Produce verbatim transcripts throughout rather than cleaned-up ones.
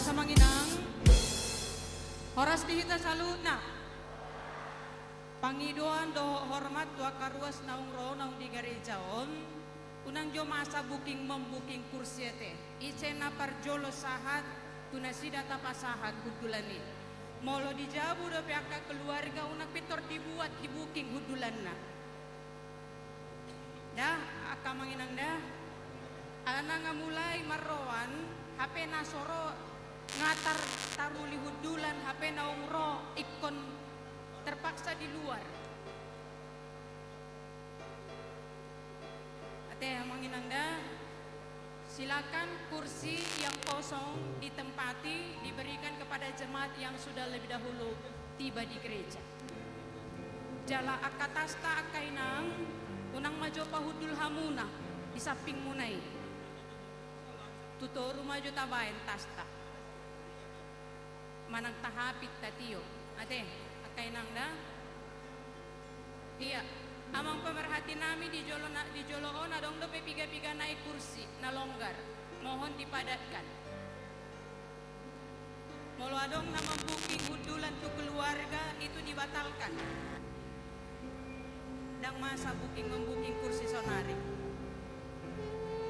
Amang inang, horas di hita saluhutna. Pangidoan dohot hormat tu angka ruas naung ro naung di gareja on. Unang jo masa booking-memboking kursi ate. Ise na parjolo sahat, tu nasida tapasahat hundulan i. Molo di jabu dope angka keluarga, unang pintor dibuat di booking hundulanna. Da, angka amang inang da. Alana nga mulai marroan, hape na so ro nga tar-, taruli hundulan, hape naung ro ingkon terpaksa di luar. Ate amang inang da. Silakan kursi yang kosong ditempati, diberikan kepada jemaat yang sudah lebih dahulu tiba di gereja. Jala angka tasta angka inang, unang ma jo pahundul hamuna di sampingmuna i. Tu toru ma jo tabaen tasta. Manang tahapit tatio. Ate, angka inang da. Iya, amang pemerhati nami, di jolo na-, di jolo on adong dope piga-piga nai kursi na longgar. Mohon dipadatkan. Molo adong na mambuking hundulan tu keluarga, itu dibatalkan. Ndang masa buking-membuking kursi sonari.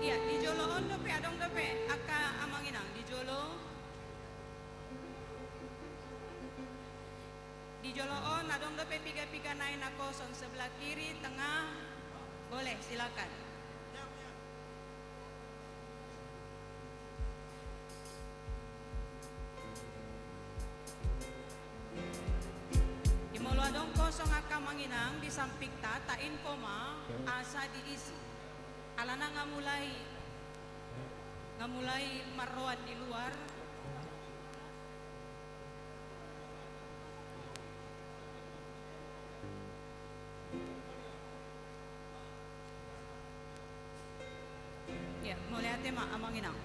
Iya, di jolo on dope, adong dope angka amang inang di jolo. Di jolo on adong dope piga-piga nai na kosong, sebelah kiri, tengah. Boleh, silakan. Di molo adong kosong angka amang inang di sampingta, tainfo ma asa diisi. Alana nga mulai, nga mulai marroan di luar. Ya, mauliate ma amang inang.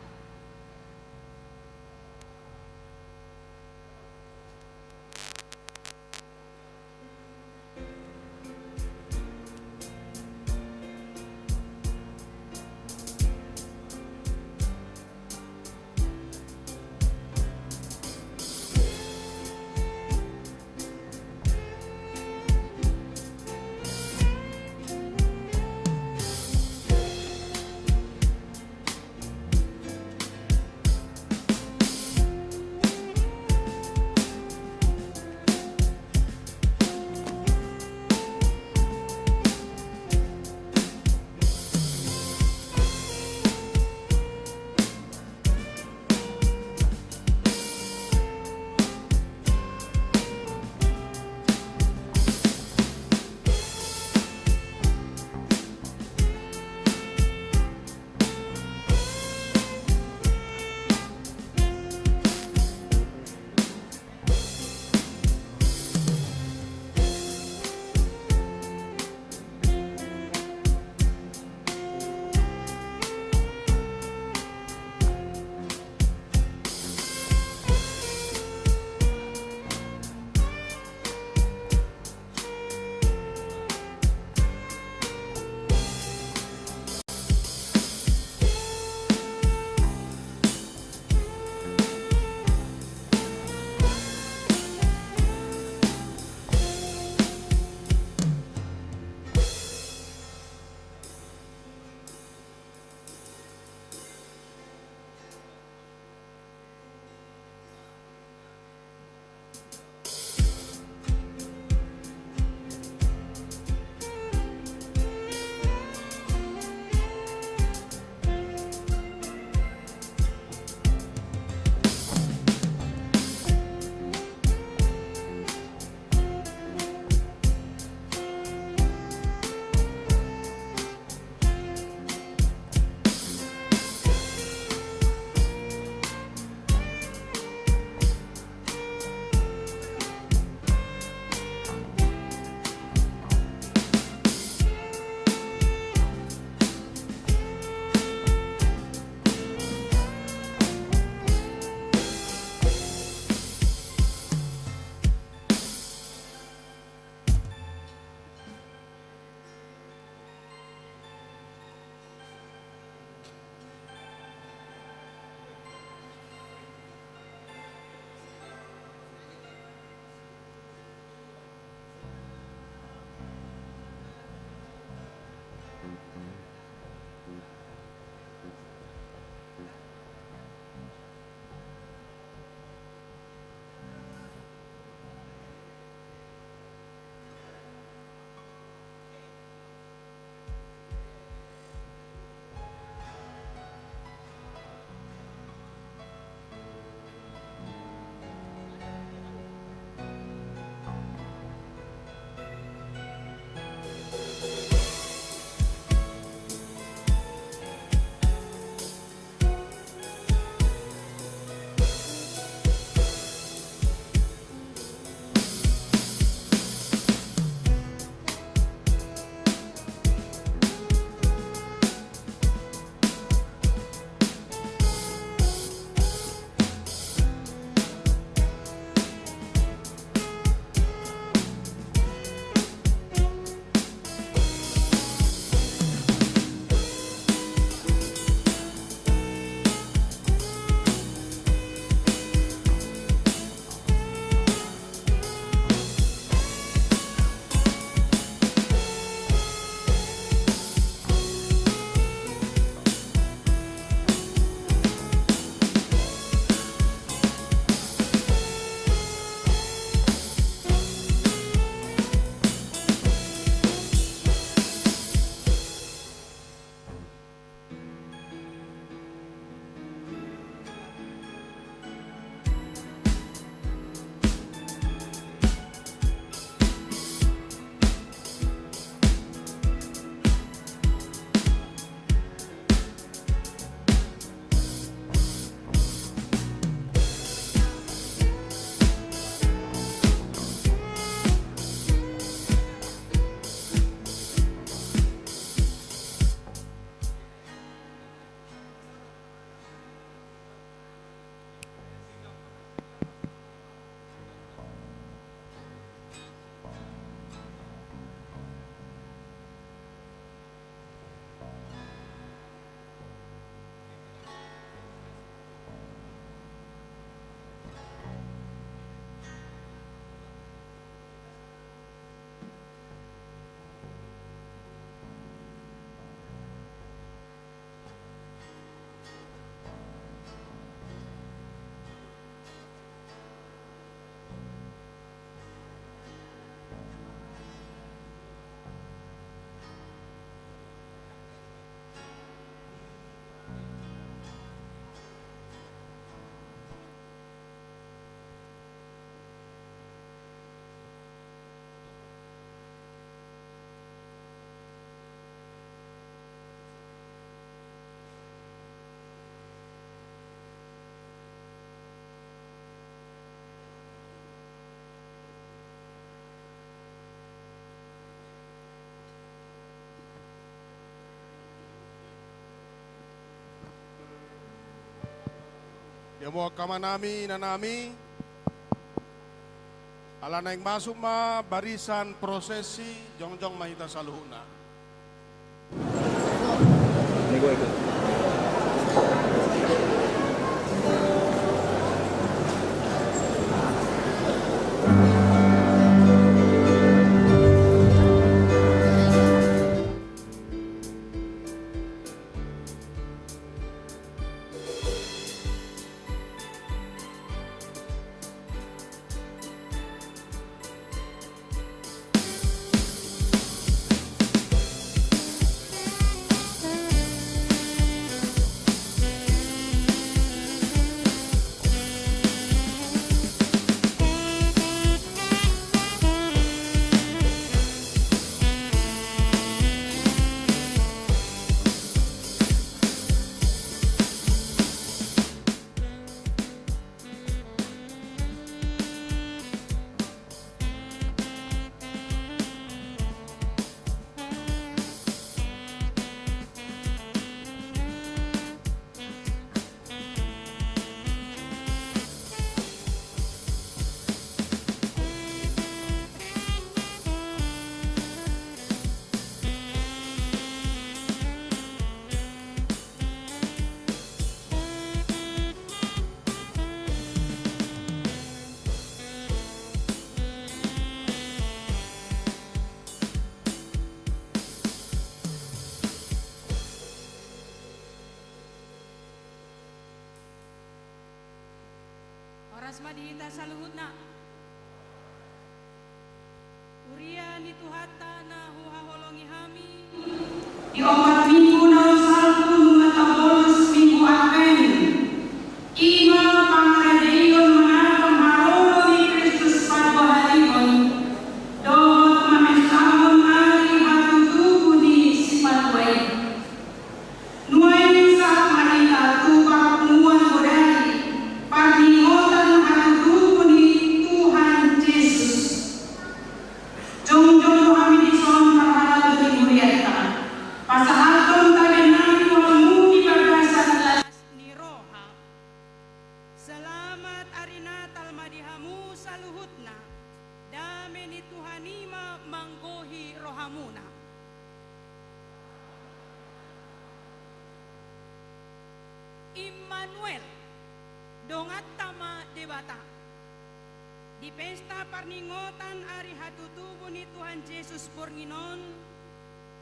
Ia ma angka amanami, inanami, ala naeng masuk ma barisan prosesi, jongjong ma hita saluhutna. Horas ma di hita saluhutna. Huria ni Tuhanta na huhaholongi hami. Di opat minggu na salpu nunga tabolus minggu Advent, i ma pangaradeion manangihon haroro ni Kristus paduahalihon, dohot mamesahon ari hatutubu ni Sipalua i. Nuaeng sahat ma hita tu parpunguan bodari, parningotan hatutubu ni Tuhan Jesus. Jongjong do hami dison parhalado ni hurianta, pasahathon tabe nami tu hamu di bagasan las ni roha. Selamat ari Natal ma di hamu saluhutna. Dame ni Tuhan i ma manggohi rohamuna. Immanuel, donganta ma Debata. Di pesta parningotan ari hatutubu ni Tuhan Jesus borngin on,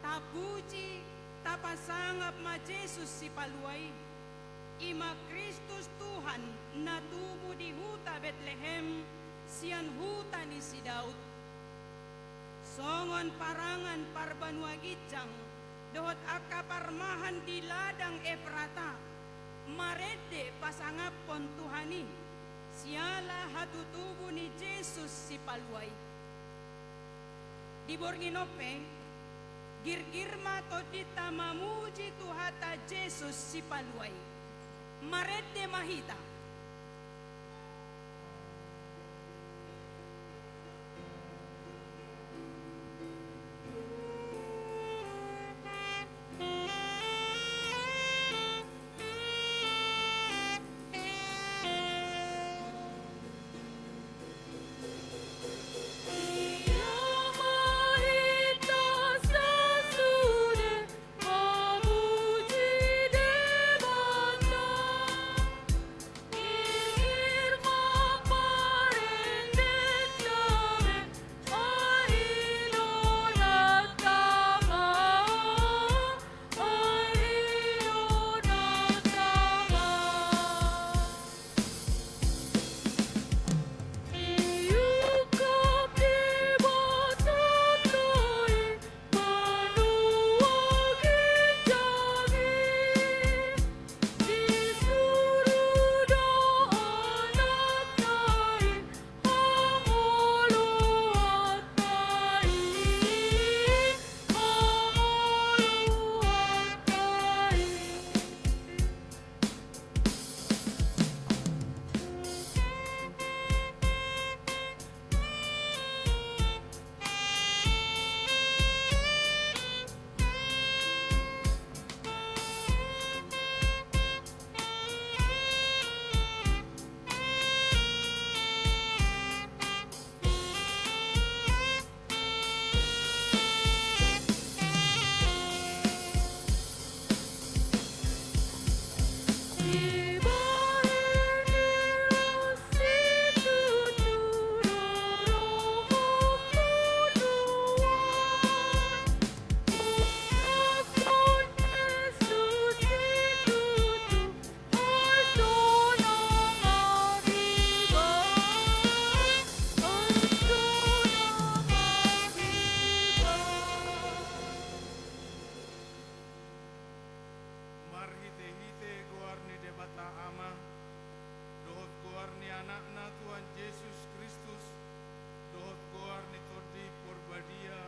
tapuji, tapasangap ma Jesus Sipalua i. I ma Kristus Tuhan na tubu di huta Betlehem, sian huta ni si Daud. Songon parangan parbanua ginjang dohot angka parmahan di ladang Efrata, marende pasangaphon Tuhan i, siala hatutubu ni Jesus Sipalua i. Di borngin on pe, girgir ma tondinta mamuji Tuhanta Jesus Sipalua i. Marende ma hita. Marhitehite goar ni Debata Ama, dohot goar ni Anakna Tuhan Jesus Kristus, dohot goar ni Tondi Porbadia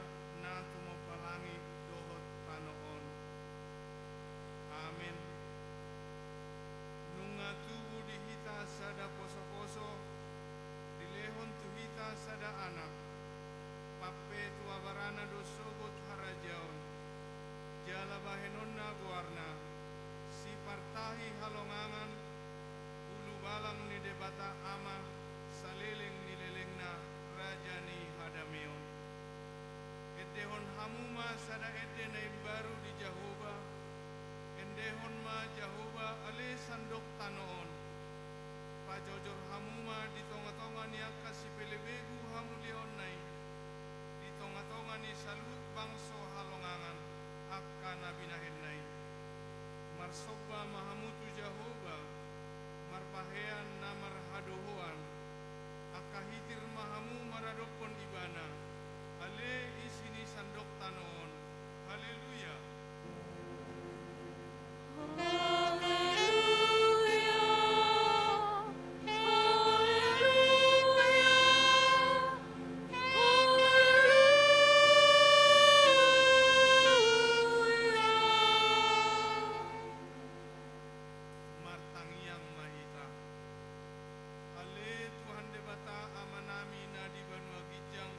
na tumompa langit dohot tano on. Amen. Nunga tubu di hita sada posoposo, dilehon tu hita sada Anak, pampe tu abarana do sogot harajaon, jala bahenonna goarna, Sipartahi Halongangan, Ulubalang ni Debata Ama, saleleng ni lelengna, Raja ni hadameon. Endehon hamu ma sada ende na imbaru di Jahowa, endehon ma Jahowa ale sandok tano on. Pajojor hamu ma di tongatonga ni angka sipelebegu hamuliaonna i, di tongatonga ni saluhut bangso halongangan angka na binahenna i. Marsomba ma hamu tu Jahowa, marpahean na marhadohoan, angka hitir ma hamu maradophon Ibana, ale isi ni sandok tano on. Haleluya! Martangiang ma hita. Ale Tuhan Debata Amanami na di banua ginjang,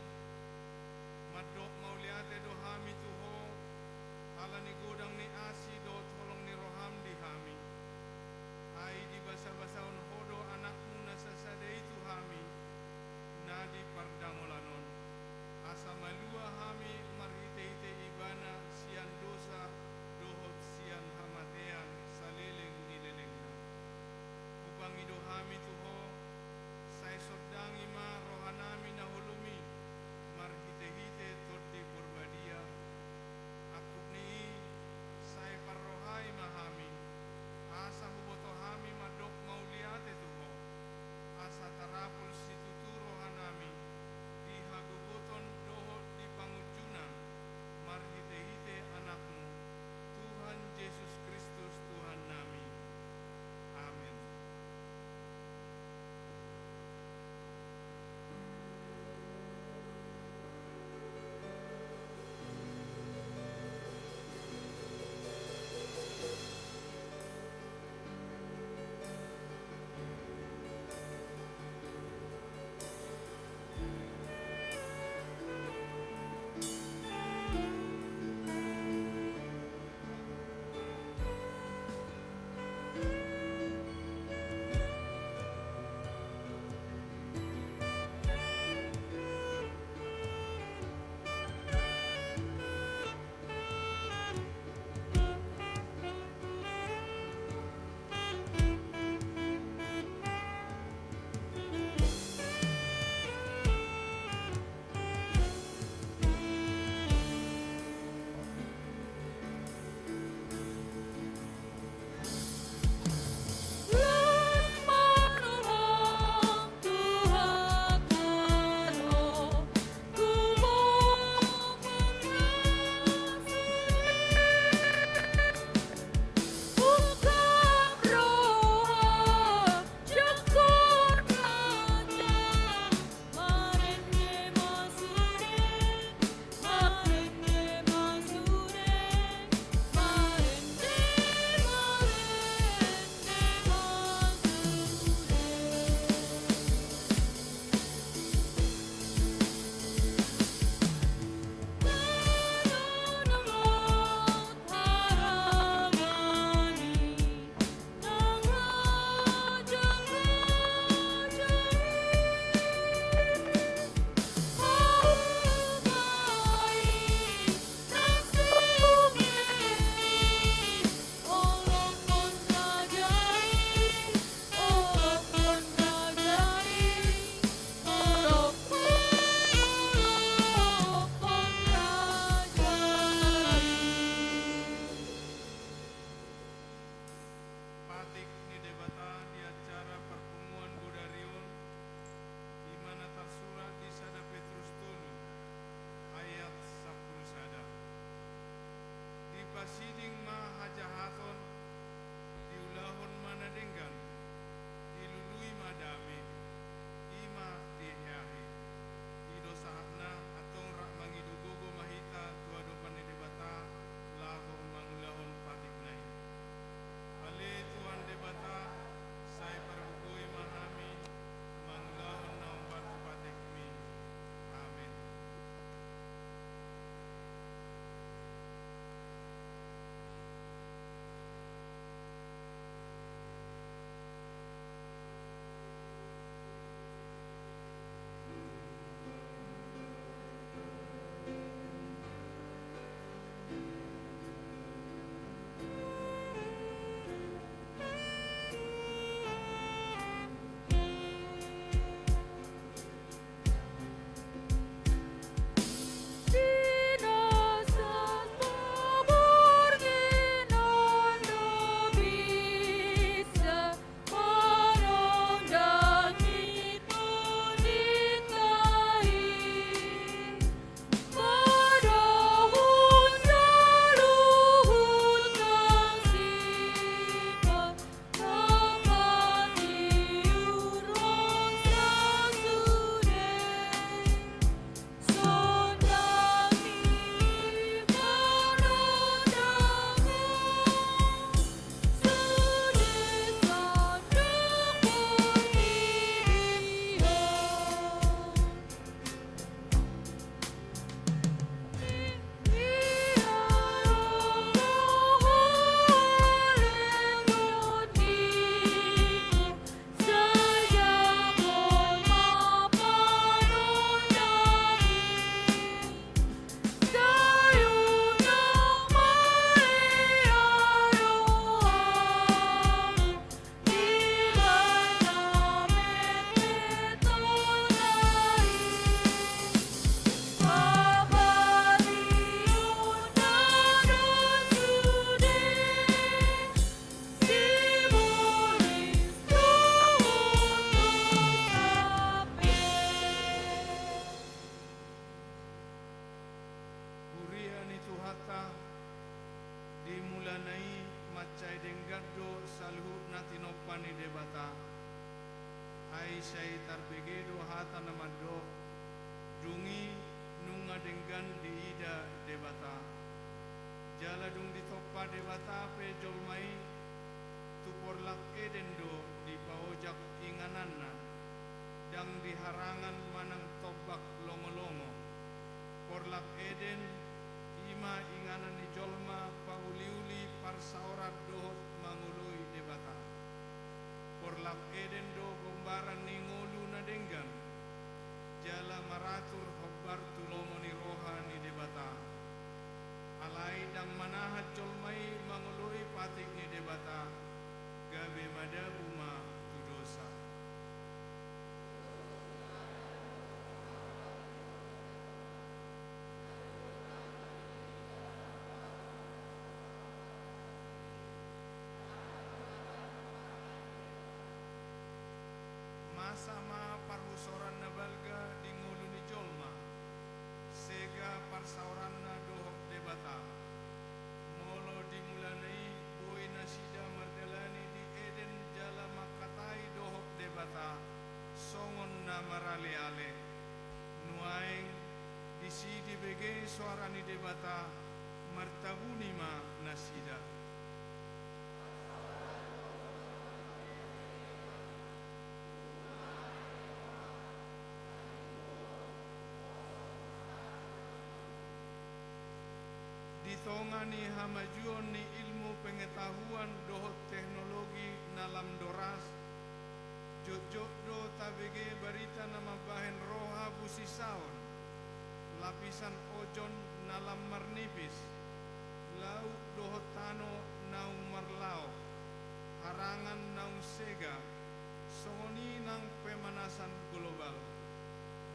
mandok mauliate do hami tu Ho, ni Debata. Ai sai tarbege do hata na mandok, dung i nunga denggan diida Debata. Jala dung ditompa Debata pe jolma i, tu porlak Eden do dipaojak ingananna, ndang di harangan manang tombak longolongo. Porlak Eden, i ma inganan ni jolma pauliuli parsaoran dohot mangoloi Debata. Porlak Eden do gombaran ni ngolu na denggan, jala maratur hombar tu lomo ni roha ni Debata. Alai ndang manahan jolma i mangoloi patik ni Debata, gabe madabu ma tu dosa. Masa ma parhusoran na balga di ngolu ni jolma, sega parsaoranna dohot Debata. Molo di mulana i boi nasida mardalani di Eden jala mangkatai dohot Debata songon na maraleale. Nuaeng disi dibege soara ni Debata, martabuni ma nasida. Di tonga ni hamajuon ni ilmu pengetahuan dohot teknologi na lam doras, jotjot do tabege barita na mambahen roha busisaon, lapisan ozon na lam marnipis, laut dohot tano naung marlaok, harangan naung sega, songon i nang pemanasan global.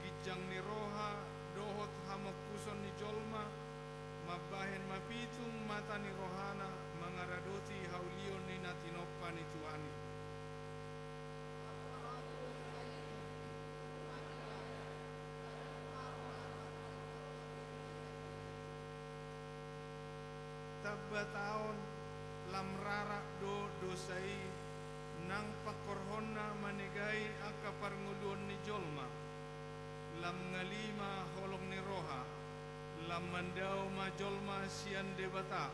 Ginjang ni roha dohot hamongkuson ni jolma mambahen mapitung mata ni rohana mangaradoti haulion ni na tinompa ni Tuhan i. Tamba taon lam rarak do dosa i, nang pangkorhonna manegai angka parngoluon ni jolma. Lam ngali ma holong ni roha, lam mandao ma jolma sian Debata.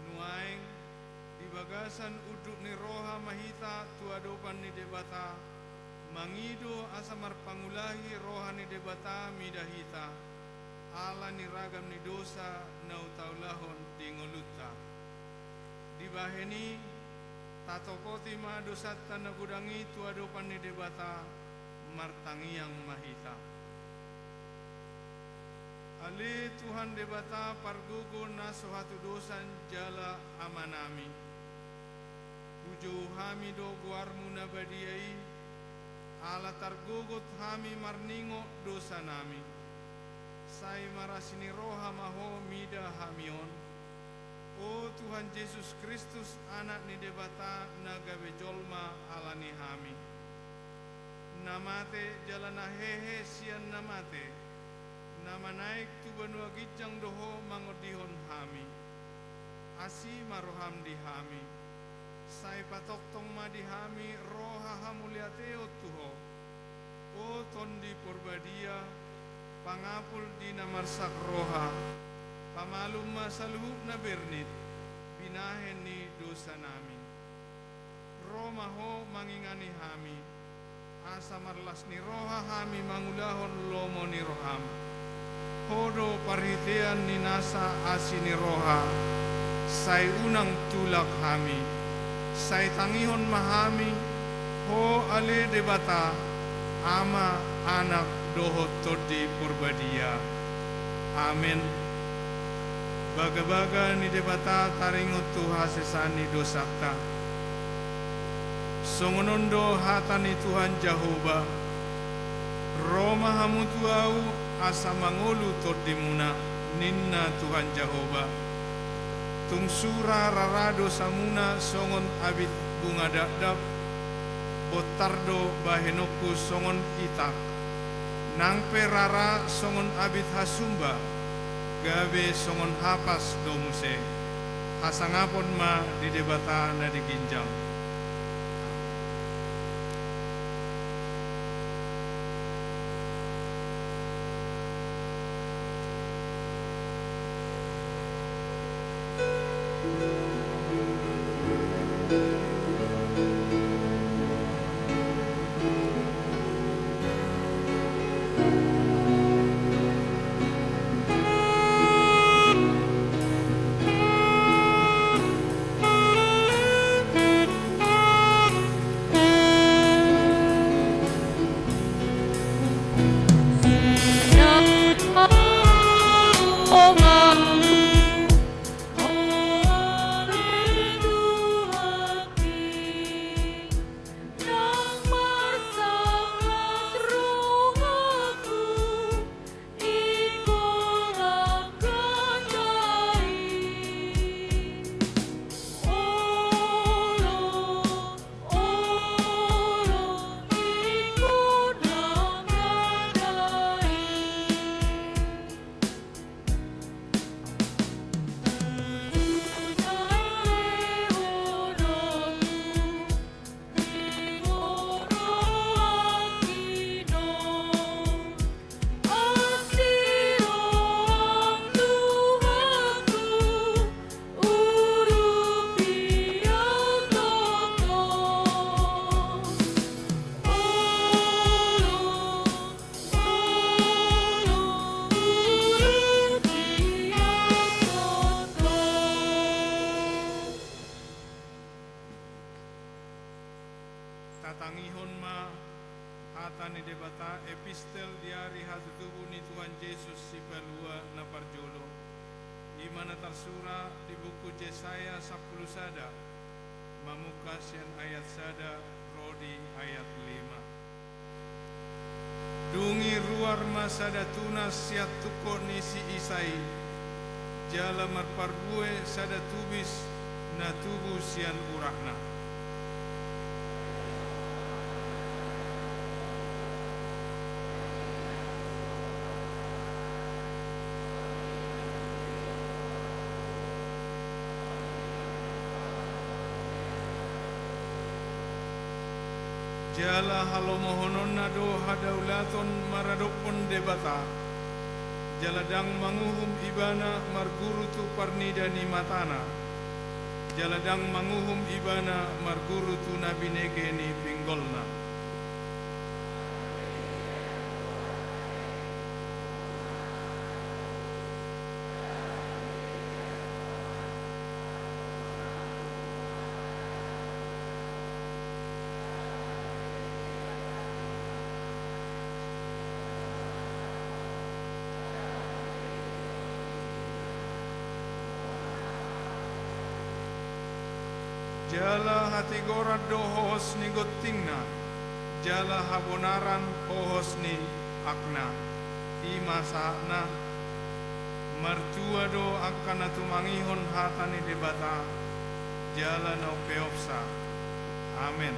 Nuaeng, di bagasan unduk ni roha ma hita tu adopan ni Debata, mangido asa marpangulahi roha ni Debata mida hita, ala ni ragam ni dosa na taulahon di ngolunta. Dibahen i, tatopoti ma dosanta na godang i tu adopan ni Debata, martangiang ma hita. Ale Tuhan Debata pargogo na so hatudosan jala Amanami. Hujou hami do goarmu na badia i, ala targogot hami marningot dosanami. Sai marasi ni roha ma ho mida hami on. O Tuhan Jesus Kristus, Anak ni Debata na gabe jolma ala ni hami. Na mate jala na hehe sian na mate, na manaek tu banua ginjang do ho mangondihon hami. Asi ma roham di hami. Sai patongtong ma di hami roha hamuliateon tu ho. O Tondi Porbadia, pangapul di na marsak roha, pamalum ma saluhut na bernit, binahen ni dosanami. Ro ma ho mangingani hami, asa marlas ni roha hami mangulahon lomo ni roham. Ho do parhitean ni nasa asi ni roha, sai unang tulak hami, sai tangihon ma hami, ho ale Debata, Ama, Anak, dohot Tondi Porbadia. Amen. Bagabaga ni Debata taringot tu hasesaan ni dosanta. Songon on do hata ni Tuhan Jahowa, ro ma hamu tu ahu asa mangolu tondimuna, ninna Tuhan Jahowa. Tung sura rara dosamuna songon abit bunga dakdak, bontar do bahenonku songon itak, nang pe rara songon abit hasumba, gabe songon hapas do muse. Hasangapon ma di Debata na di ginjang. Tatangihon ma hata ni Debata, epistel di ari hatutubu ni Tuhan Jesus Sipalua na parjolo, i ma na tarsurat di buku Jesaya sampulu sada, mamungka sian ayat sada ro di ayat lima. Dung i ruar ma sada tunas sian tungkot ni si Isai, jala marparbue sada tubis na tubu sian uratna. Jala halomohononna do hadaulaton maradophon Debata, jala ndang manguhum ibana marguru tu parnida ni matana, jala ndang manguhum ibana marguru tu na binege ni pinggolna. Jala hatigoran do hohos ni gontingna, jala habonaran hohos ni hakna. I ma sahatna. Martua do angka na tumangihon hata ni Debata, jala na umpeopsa. Amen.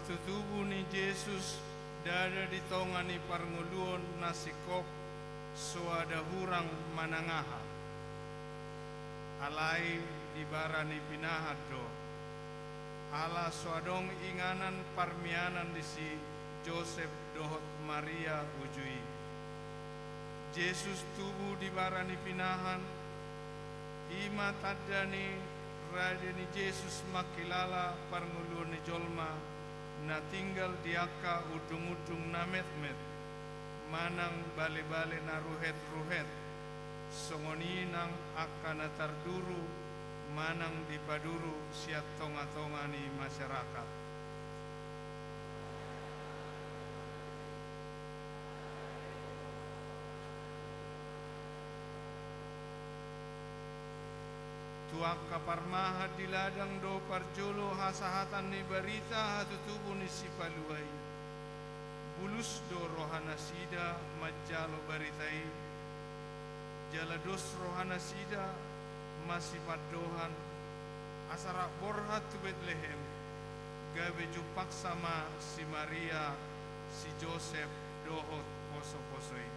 Tu tubu ni Jesus ndada di tonga ni parngoluon na singkop so ada hurang manang aha. Alai di bara ni pinahan do. Ala so adong inganan parmianan di si Josep dohot Maria uju i. Jesus tubu di bara ni pinahan, i ma tanda ni rade ni Jesus mangkilala parngoluon ni jolma na tinggal di angka undung-undung na metmet, manang bale-bale na ruhet-ruhet, songon i nang angka na tarduru manang dipaduru sian tonga-tonga ni masyarakat. Tu angka parmahan di ladang do parjolo hasahatan ni barita hatutubu ni Sipalua i. Bulus do rohanasida manjalo barita i, jala dos rohanasida masipandohan, asa rap borhat tu Betlehem, gabe jumpangsa ma si Maria, si Josep dohot poso-poso i.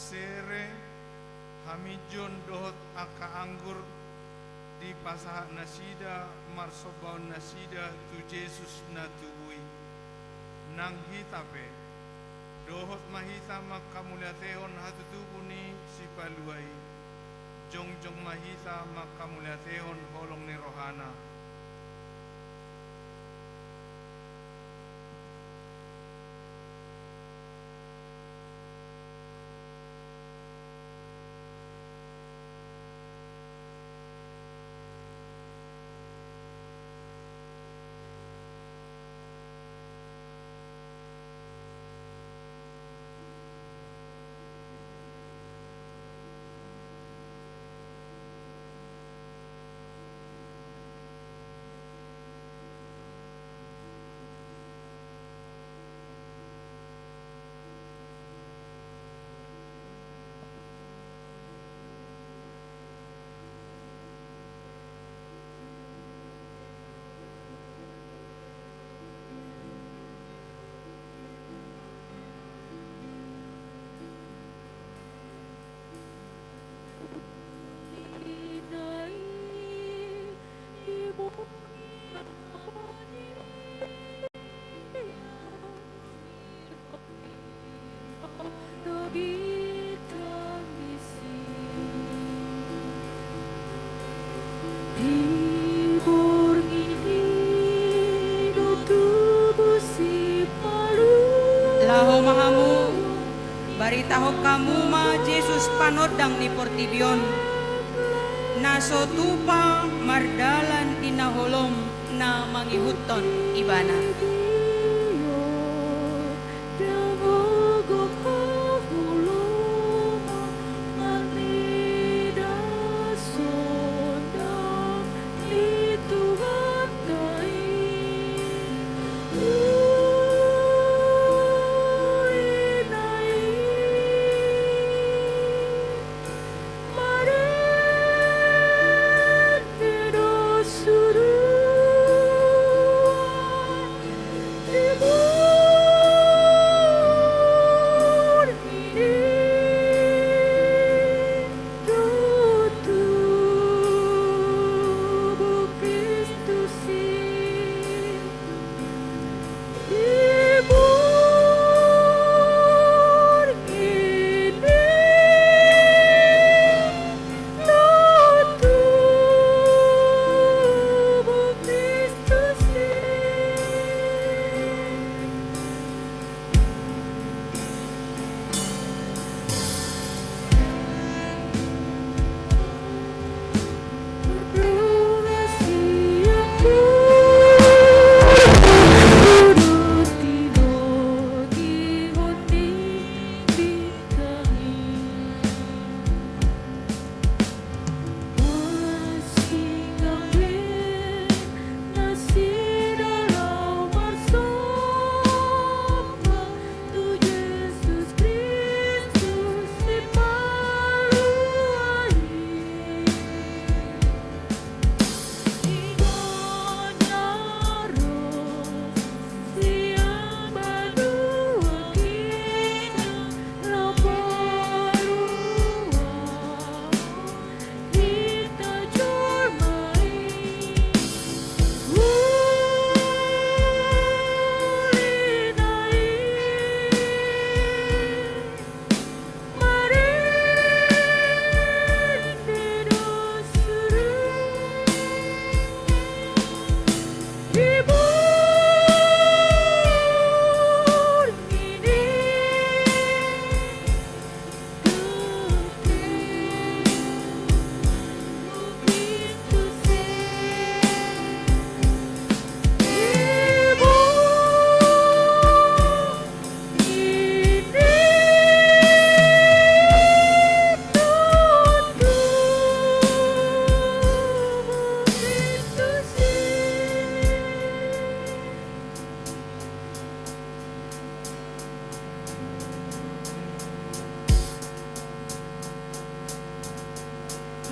Sere, haminjon dohot angka anggur dipasahat nasida marsombaon nasida tu Jesus na tubu i. Nang hita pe, dohot ma hita mangkamauliatehon hatutubu ni Sipalua i, jongjong ma hita mangkamauliatehon holong ni rohana. Laho ma hamu, baritahon hamu ma Jesus panondang ni portibi on, na so tupa mardalan di na holom na mangihuthon Ibana.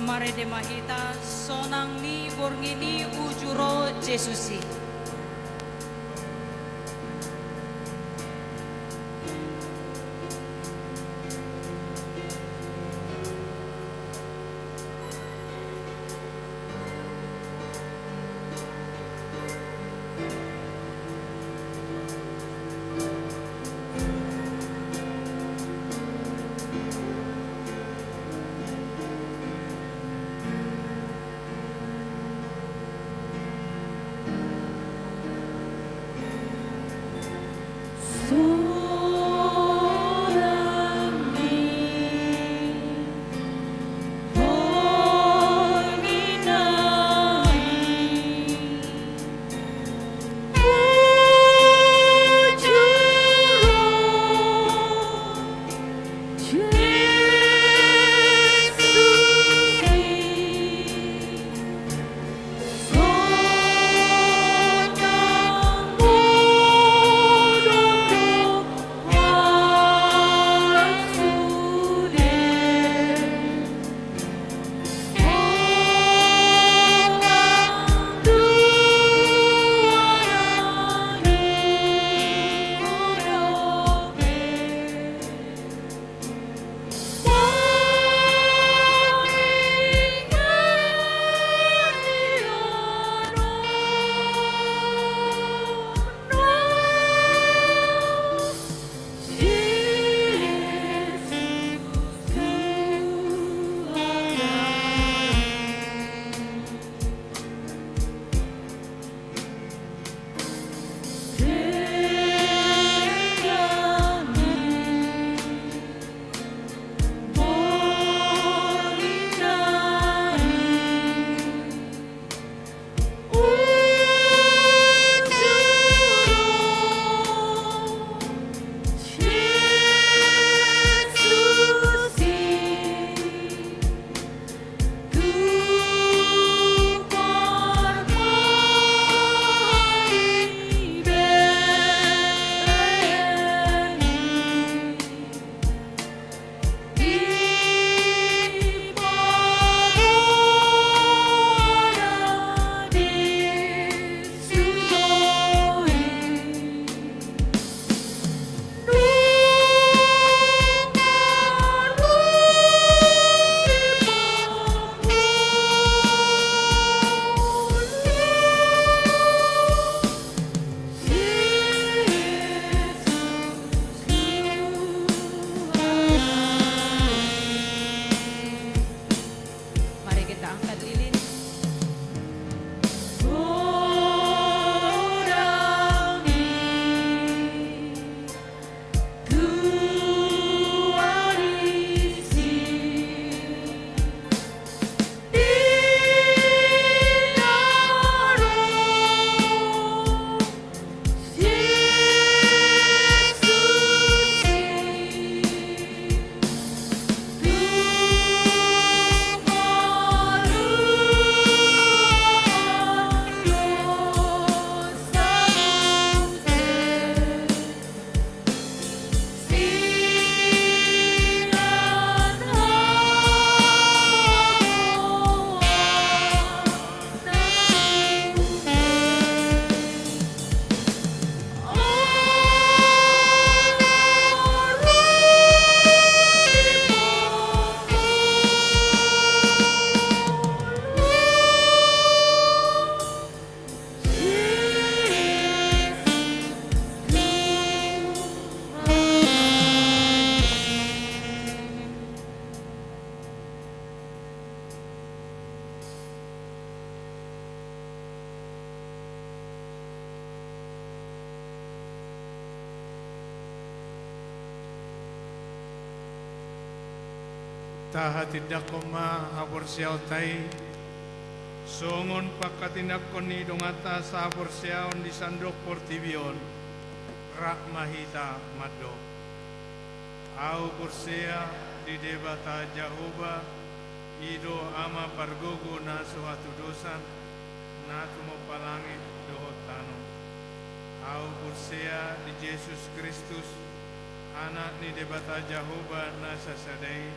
Marende ma hita sonang ni borngin i uju ro Jesus i. Mari kita angkat lilin. Tahatindangkon ma haporseaonta i, songon panghatindangkon ni donganta sahaporseaon di sandok portibi on, rap ma hita mandok. Ahu porsea di Debata Jahowa, i do Ama pargogo na so hatudosan, na tumompa langit dohot tano. Ahu porsea di Jesus Kristus, Anak ni Debata Jahowa na sasada i,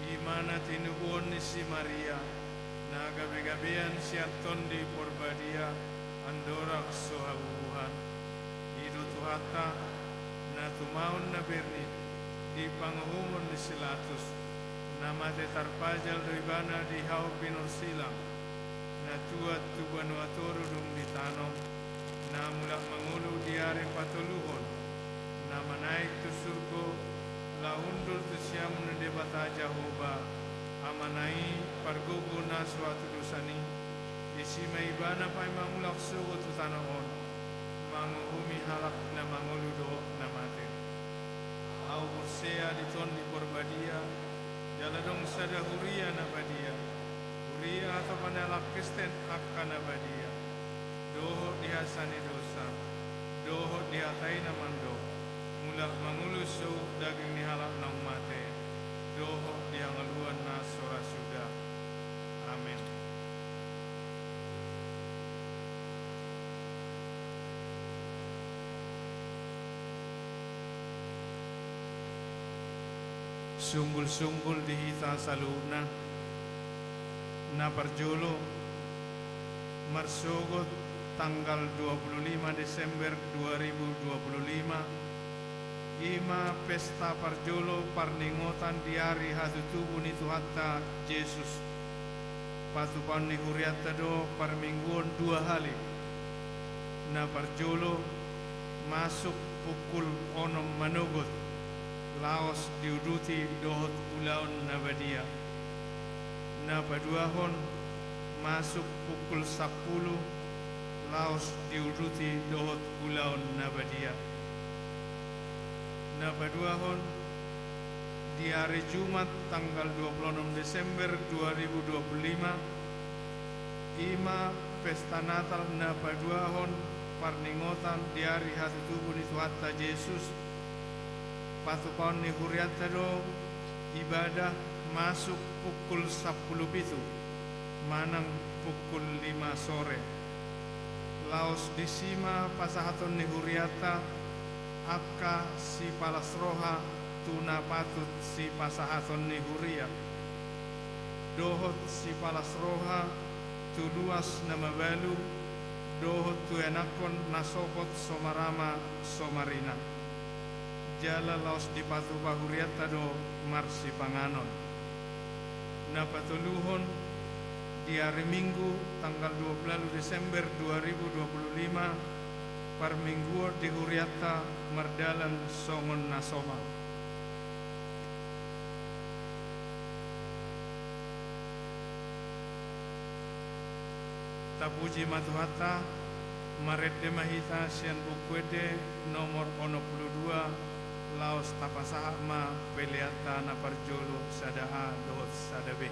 I ma na tinubuhon ni si Maria, na gabe-gabean sian Tondi Porbadia, andorang so habubuhan. I do Tuhanta, na tumaon na bernit di panguhumon ni si Latus, na mate tarpajal do ibana di hau pinorsilang, na tuat tu banua toru dung ditanom, na mulak mangolu di ari patoluhon, na manaek tu surgo, laho hundul tu siamun ni Debata Jahowa, Amana i, pargogo na so hatudosan i, disi ma ibana paima mulak sogot tu tano on, manguhumi halak na mangolu dohot na mate. Ahu porsea di Tondi Porbadia, jala adong sada huria na badia, huria hatopan ni halak Kristen angka na badia, dohot di hasea ni dosa, dohot di hata i na mandok, mulak mangolu sogot daging ni halak naung mate, dohot di hangoluan na so ra suda. Amen. Sunggul-sunggul di hita saluhutna. Na parjolo, marsogot tanggal dua puluh lima Desember dua ribu dua puluh lima, i ma pesta parjolo parningotan di ari hatutubu ni Tuhanta Jesus. Patupaon ni hurianta do parmingguon dua hali. Na parjolo, masuk pukul onom manogot, laos diuduti dohot ulaon na badia. Na paduahon, masuk pukul sampulu, laos diuduti dohot ulaon na badia. Na paduahon, di ari Jumat tanggal dua puluh onom Desember dua ribu dua puluh lima, i ma pesta Natal na paduahon parningotan di ari hatutubu ni Tuhanta Jesus. Patupaon ni hurianta do ibadah masuk pukul sampulu pitu manang pukul lima sore. Laos disi ma pasahaton ni hurianta angka sipalas roha tu na patut sipasahaton ni huria, dohot sipalas roha tu luas na mabalu, dohot tu ianakhon na sopot so marama so marina. Jala laos dipatupa hurianta do marsipanganon. Na patoluhon, di ari Minggu tanggal dua puluh ualu Desember dua ribu dua puluh lima, parmingguon di hurianta mardalan songon na somal. Tapuji ma Tuhanta. Marende ma hita sian Buku Ende nomor onom pulu dua, laos tapasahat ma peleanta na parjolo sada A dohot sada B.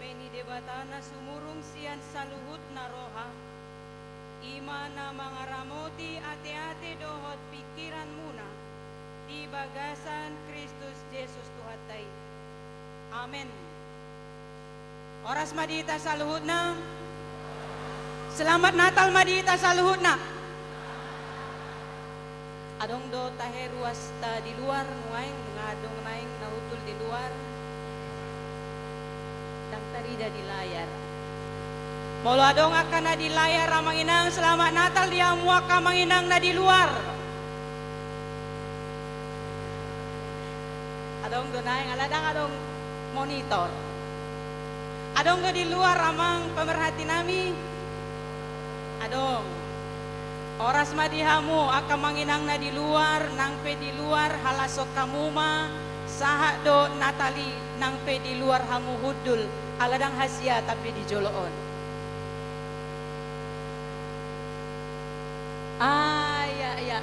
Ni Debata na sumurung sian saluhutna roha, i ma na mangaramoti ateate dohot pingkiranmuna di bagasan Kristus Jesus Tuhanta i. Amen. Horas ma di hita saluhutna. Selamat Natal ma di hita saluhutna. Adong do tahe ruasta di luar nuaeng, nunga adong naeng na hundul di luar? Ndang tarida di layar. Molo adong angka na di layar, amang inang, selamat Natal di hamu angka amang inang na di luar. Adong do naeng, ala ndang adong monitor. Adong do di luar, amang pemerhati nami? Adong. Horas ma di hamu angka amang inang na di luar, nang pe di luar halashon hamu ma, sahat do Natal i, nang pe di luar hamu hundul, ala ndang hasea tape di jolo on. Ah, iya, iya.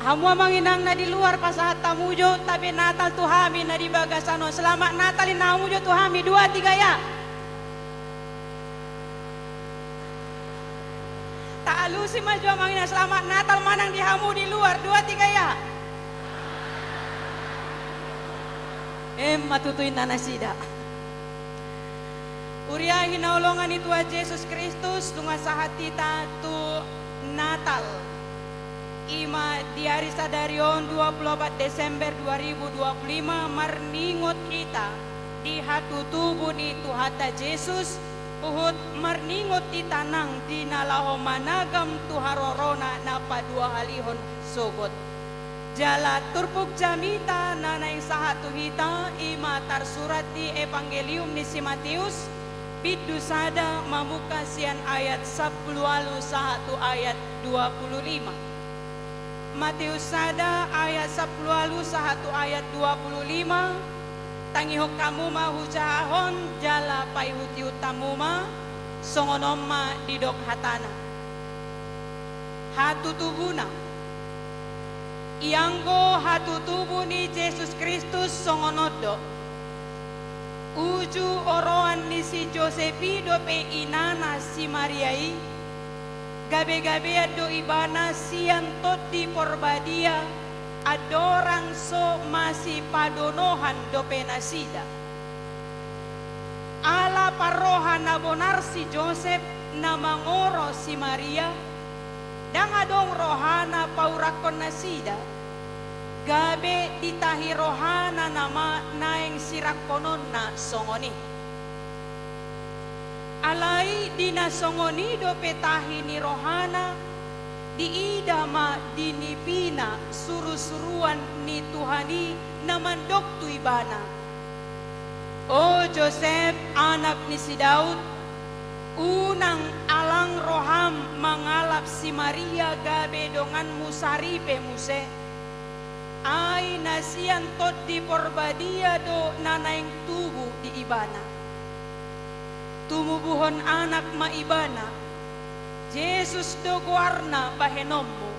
Hamu amang inang na di luar, pasahat hamu jo tabe Natal tu hami na di bagasan on. Selamat Natal ninna hamu jo tu hami, dua tiga ya. Taalusi ma jo amang inang, selamat Natal manang di hamu di luar, dua tiga ya. Emma tutu ninna nasida. Huria hinaholongan ni Tuhan Jesus Kristus, nunga sahat hita tu Natal. I ma di ari sadari on, dua puluh opat Desember dua ribu dua puluh lima, marningot hita di hatutubu ni Tuhanta Jesus, huhut marningot hita nang di na laho managam tu harorona na paduahalihon sogot. Jala turpuk jamita na naeng sahat tu hita, i ma tarsurat di Evangelium ni si Mateus, bindu sada, mamungka sian ayat sampulu ualu sahat tu ayat dua puluh lima. Mateus sada ayat sampulu ualu sahat tu ayat dua puluh lima, tangihon hamu ma hujahahon, jala paihutihut hamu ma, songon on ma didok hatana. Hatutubuna. Ianggo hatutubu ni Jesus Kristus songon on do. Uju oroan ni si Josep i dope inana si Maria i, gabegabean do ibana sian Tondi Porbadia, andorang so masipadonohan dope nasida. Ala parroha na bonar si Josep na mangoro si Maria, ndang adong rohana paurakkon nasida, gabe ditahi rohana nama naeng sirangkononna songon i. Alai di na songon i dope tahi ni rohana, diida ma di nipina surusuruan ni Tuhan i na mandok tu ibana. O Josep, anak ni si Daud, unang alang roham mangalap si Maria gabe donganmu saripe muse. Ai na sian Tondi Porbadia do na naeng tubu di ibana. Tumubuhon anak ma ibana, Jesus do goarna bahenonmu.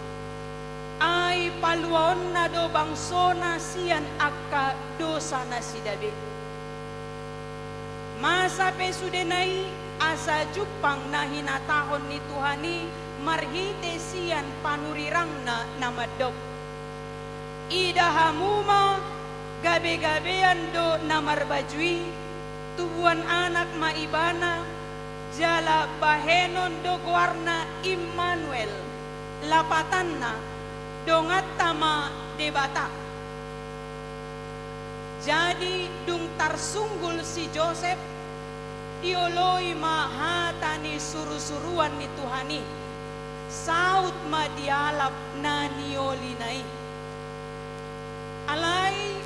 Ai paluaonna do bangsona sian angka dosa nasida be. Masa pe sudena i asa jumpang na hinatahon ni Tuhan i marhite sian panurirangna na mandok. Ida hamu ma, gabegabean do na marbaju i, tubuan anak ma ibana, jala bahenon do goarna Immanuel, lapatanna, donganta ma Debata. Jadi dung tarsunggul si Josep, dioloi ma hata ni surusuruan ni Tuhan i, saut ma dialap na niolina i. Alai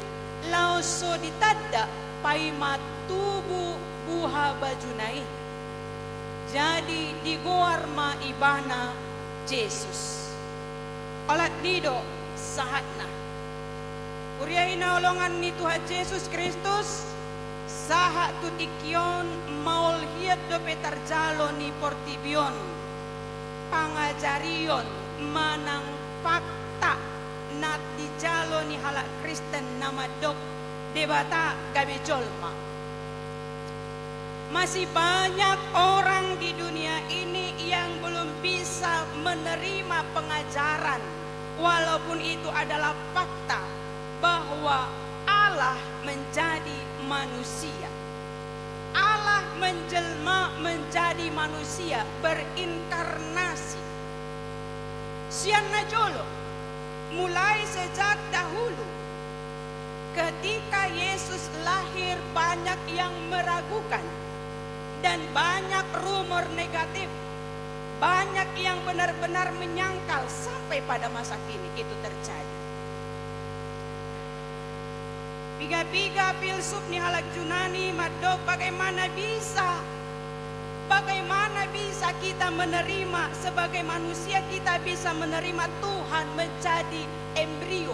laos so ditanda, paima tubu buha bajuna i. Jadi digoar ma ibana Jesus. Olat ni do sahatna. Huria hinaholongan ni Tuhan Jesus Kristus, sahat tu tingki on maol hian dope tarjalo ni portibi on pangajarion manang fakta na dijalo ni halak Kristen na mandok Debata gabe jolma. Masih banyak orang di dunia ini yang belum bisa menerima pengajaran, walaupun itu adalah fakta bahwa Allah menjadi manusia. Allah menjelma menjadi manusia, berinkarnasi. Sian na jolo, mulai sejak dahulu, ketika Yesus lahir, banyak yang meragukan dan banyak rumor negatif, banyak yang benar-benar menyangkal, sampai pada masa kini itu terjadi. Piga-piga filsuf ni halak Junani mandok, bagaimana bisa, bagaimana bisa kita menerima, sebagai manusia kita bisa menerima Tuhan menjadi embrio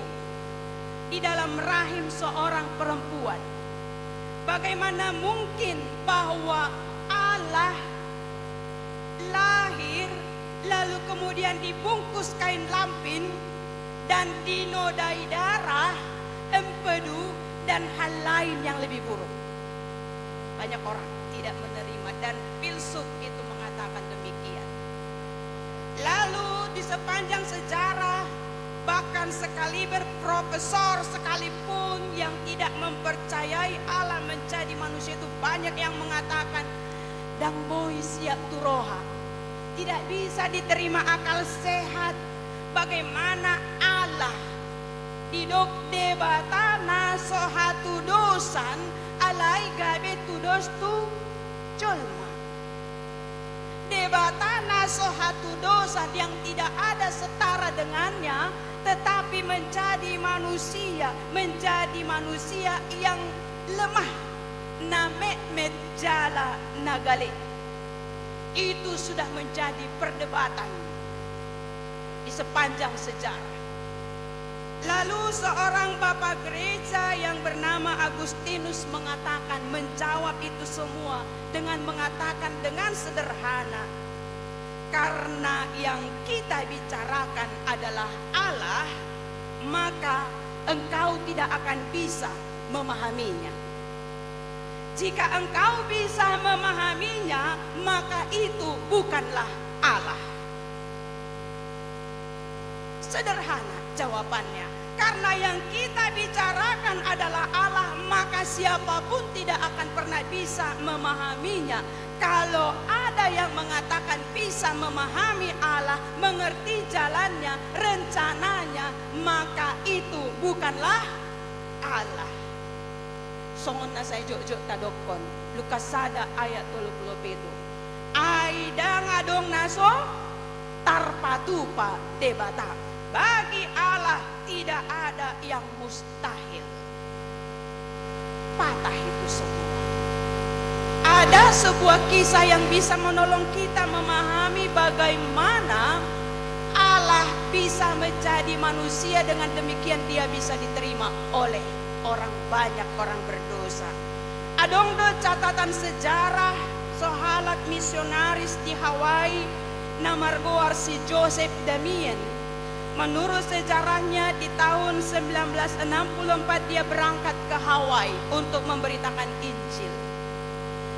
di dalam rahim seorang perempuan? Bagaimana mungkin bahwa Allah lahir, lalu kemudian dibungkus kain lampin, dan dinodai darah, empedu, dan hal lain yang lebih buruk? Banyak orang tidak menerima, dan filsuf itu mengatakan demikian. Lalu di sepanjang sejarah, bahkan sekaliber profesor sekalipun yang tidak mempercayai Allah menjadi manusia itu, banyak yang mengatakan, ndang boi siap tu roha. Tidak bisa diterima akal sehat, bagaimana Allah, didok Debata na so hatudosan, alai gabe tudos tu jolma. Debata na so hatudosan, yang tidak ada setara dengannya, tetapi menjadi manusia, menjadi manusia yang lemah, na metmet jala na gale. Itu sudah menjadi perdebatan di sepanjang sejarah. Lalu seorang bapak gereja yang bernama Agustinus mengatakan, menjawab itu semua dengan mengatakan dengan sederhana, karena yang kita bicarakan adalah Allah, maka engkau tidak akan bisa memahaminya. Jika engkau bisa memahaminya, maka itu bukanlah Allah. Sederhana jawabannya. Karena yang kita bicarakan adalah Allah, maka siapapun tidak akan pernah bisa memahaminya. Kalau ada yang mengatakan bisa memahami Allah, mengerti jalannya, rencananya, maka itu bukanlah Allah. Songon na sai jotjot tadokkon, Lukas sada ayat tolu pulu pitu. Ai ndang adong na so tarpatupa Debata. Bagi Allah tidak ada yang mustahil. Patah itu semua. Ada sebuah kisah yang bisa menolong kita memahami bagaimana Allah bisa menjadi manusia, dengan demikian Dia bisa diterima oleh orang banyak, orang berdosa. Adong do catatan sejarah sahalak misionaris di Hawaii na margoar si Joseph Damien. Menurut sejarahnya, di tahun sembilan belas enam puluh empat dia berangkat ke Hawaii untuk memberitakan Injil.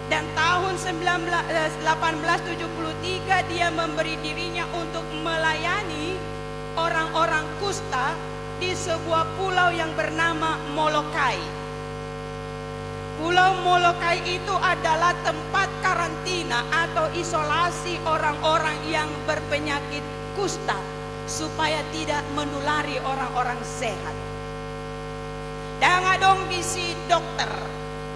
Dan tahun sembilan belas, eh, delapan belas tujuh puluh tiga dia memberi dirinya untuk melayani orang-orang kusta di sebuah pulau yang bernama Molokai. Pulau Molokai itu adalah tempat karantina atau isolasi orang-orang yang berpenyakit kusta supaya tidak menulari orang-orang sehat. Ndang adong disi dokter,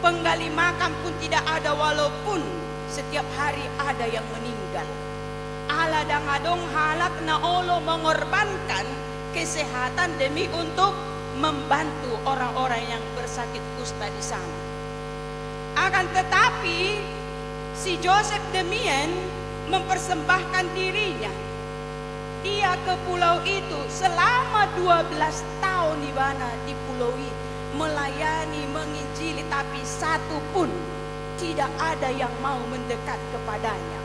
penggali makam pun tidak ada, walaupun setiap hari ada yang meninggal. Ala ndang adong halak na olo mengorbankan kesehatan demi untuk membantu orang-orang yang bersakit kusta di sana. Akan tetapi, si Joseph Damien mempersembahkan dirinya. Dia ke pulau itu selama dua belas tahun ibana di pulau i, melayani, menginjili, tapi satu pun tidak ada yang mau mendekat kepadanya.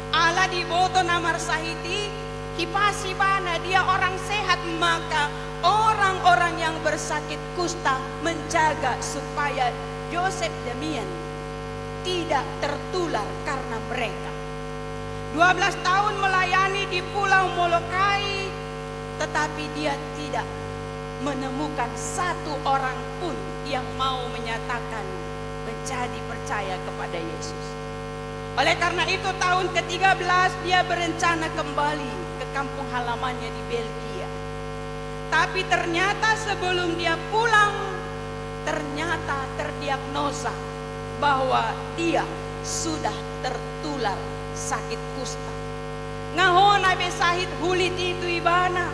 Ala diboto na marsahit i, hipas ibana, dia orang sehat, maka orang-orang yang bersakit kusta menjaga supaya Joseph Damien tidak tertular karena mereka. Dua belas tahun melayani di Pulau Molokai, tetapi dia tidak menemukan satu orang pun yang mau menyatakan menjadi percaya kepada Yesus. Oleh karena itu, tahun ketiga belas dia berencana kembali ke kampung halamannya di Belgia. Tapi ternyata sebelum dia pulang, ternyata terdiagnosa bahwa dia sudah tertular sakit kusta. Nga hona be sahit hulit i tu ibana,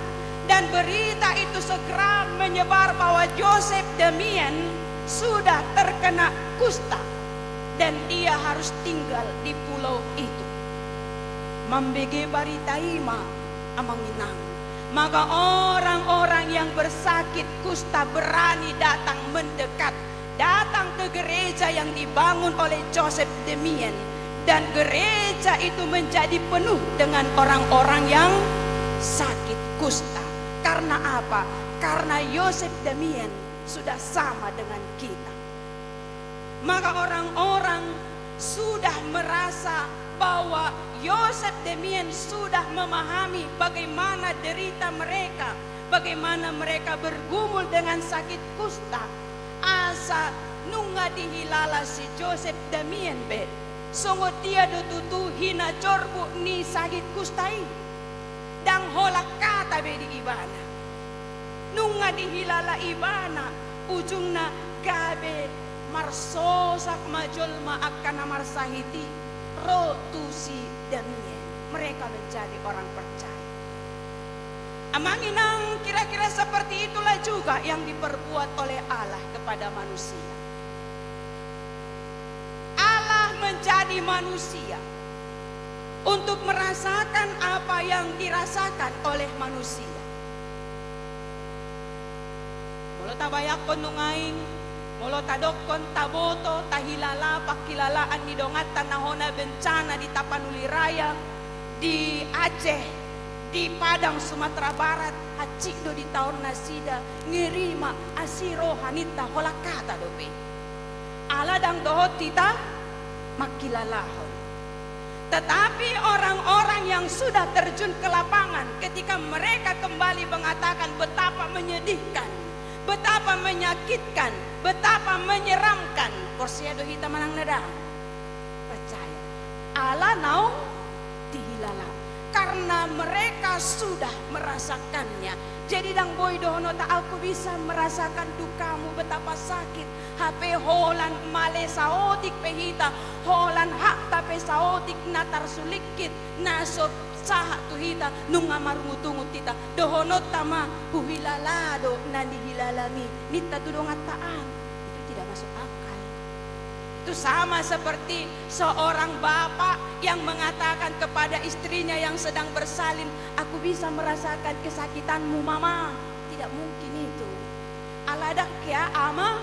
dan berita itu segera menyebar bahwa Joseph Damien sudah terkena kusta dan dia harus tinggal di pulau itu. Mambege barita i ma, amang inang, maka orang-orang yang bersakit kusta berani datang mendekat, datang ke gereja yang dibangun oleh Joseph Damien, dan gereja itu menjadi penuh dengan orang-orang yang sakit kusta. Karena apa? Karena Joseph Damien sudah sama dengan kita. Maka orang-orang sudah merasa bahwa Joseph Damien sudah memahami bagaimana derita mereka, bagaimana mereka bergumul dengan sakit kusta. Asa nunga dihilala si Joseph Damien be songon dia do tutu hinajorbut ni sakit kusta i. Ndang holan hata be di ibana. Nunga dihilala ibana, ujungna gabe marsosak ma jolma angka na marsahit i ro tu si Damien. Mereka menjadi orang percaya. Amang inang, kira-kira seperti itulah juga yang diperbuat oleh Allah kepada manusia. Allah menjadi manusia untuk merasakan apa yang dirasakan oleh manusia. Molo tabayangkon nunga i, molo tadokkon taboto, tahilala pangkilalaan ni donganta na hona bencana di Tapanuli Raya, di Aceh, di Padang Sumatera Barat, hansit do di taon nasida, ngeri ma asi roha ninta, holan hata dope. Ala ndang dohot hita mangkilalahon. Tetapi orang-orang yang sudah terjun ke lapangan, ketika mereka kembali mengatakan betapa menyedihkan, betapa menyakitkan, betapa menyeramkan, porsea do hita manang ndang? Percaya. Ala naung dihilala. Karena mereka sudah merasakannya. Jadi ndang boi dohononta, "Aku bisa merasakan dukamu, betapa sakit." Hape holan male saotik pe hita, holan hakta pe saotik na tarsulingkit, na so sahat tu hita, nunga marungut-ungut hita. Dohononta ma, "Huhilala do na nihilalami ninta tu donganta an." Itu tidak masuk akal. Itu sama seperti seorang bapak yang mengatakan kepada istrinya yang sedang bersalin, "Aku bisa merasakan kesakitanmu, Mama." Tidak mungkin itu. Ala ndang hea ama.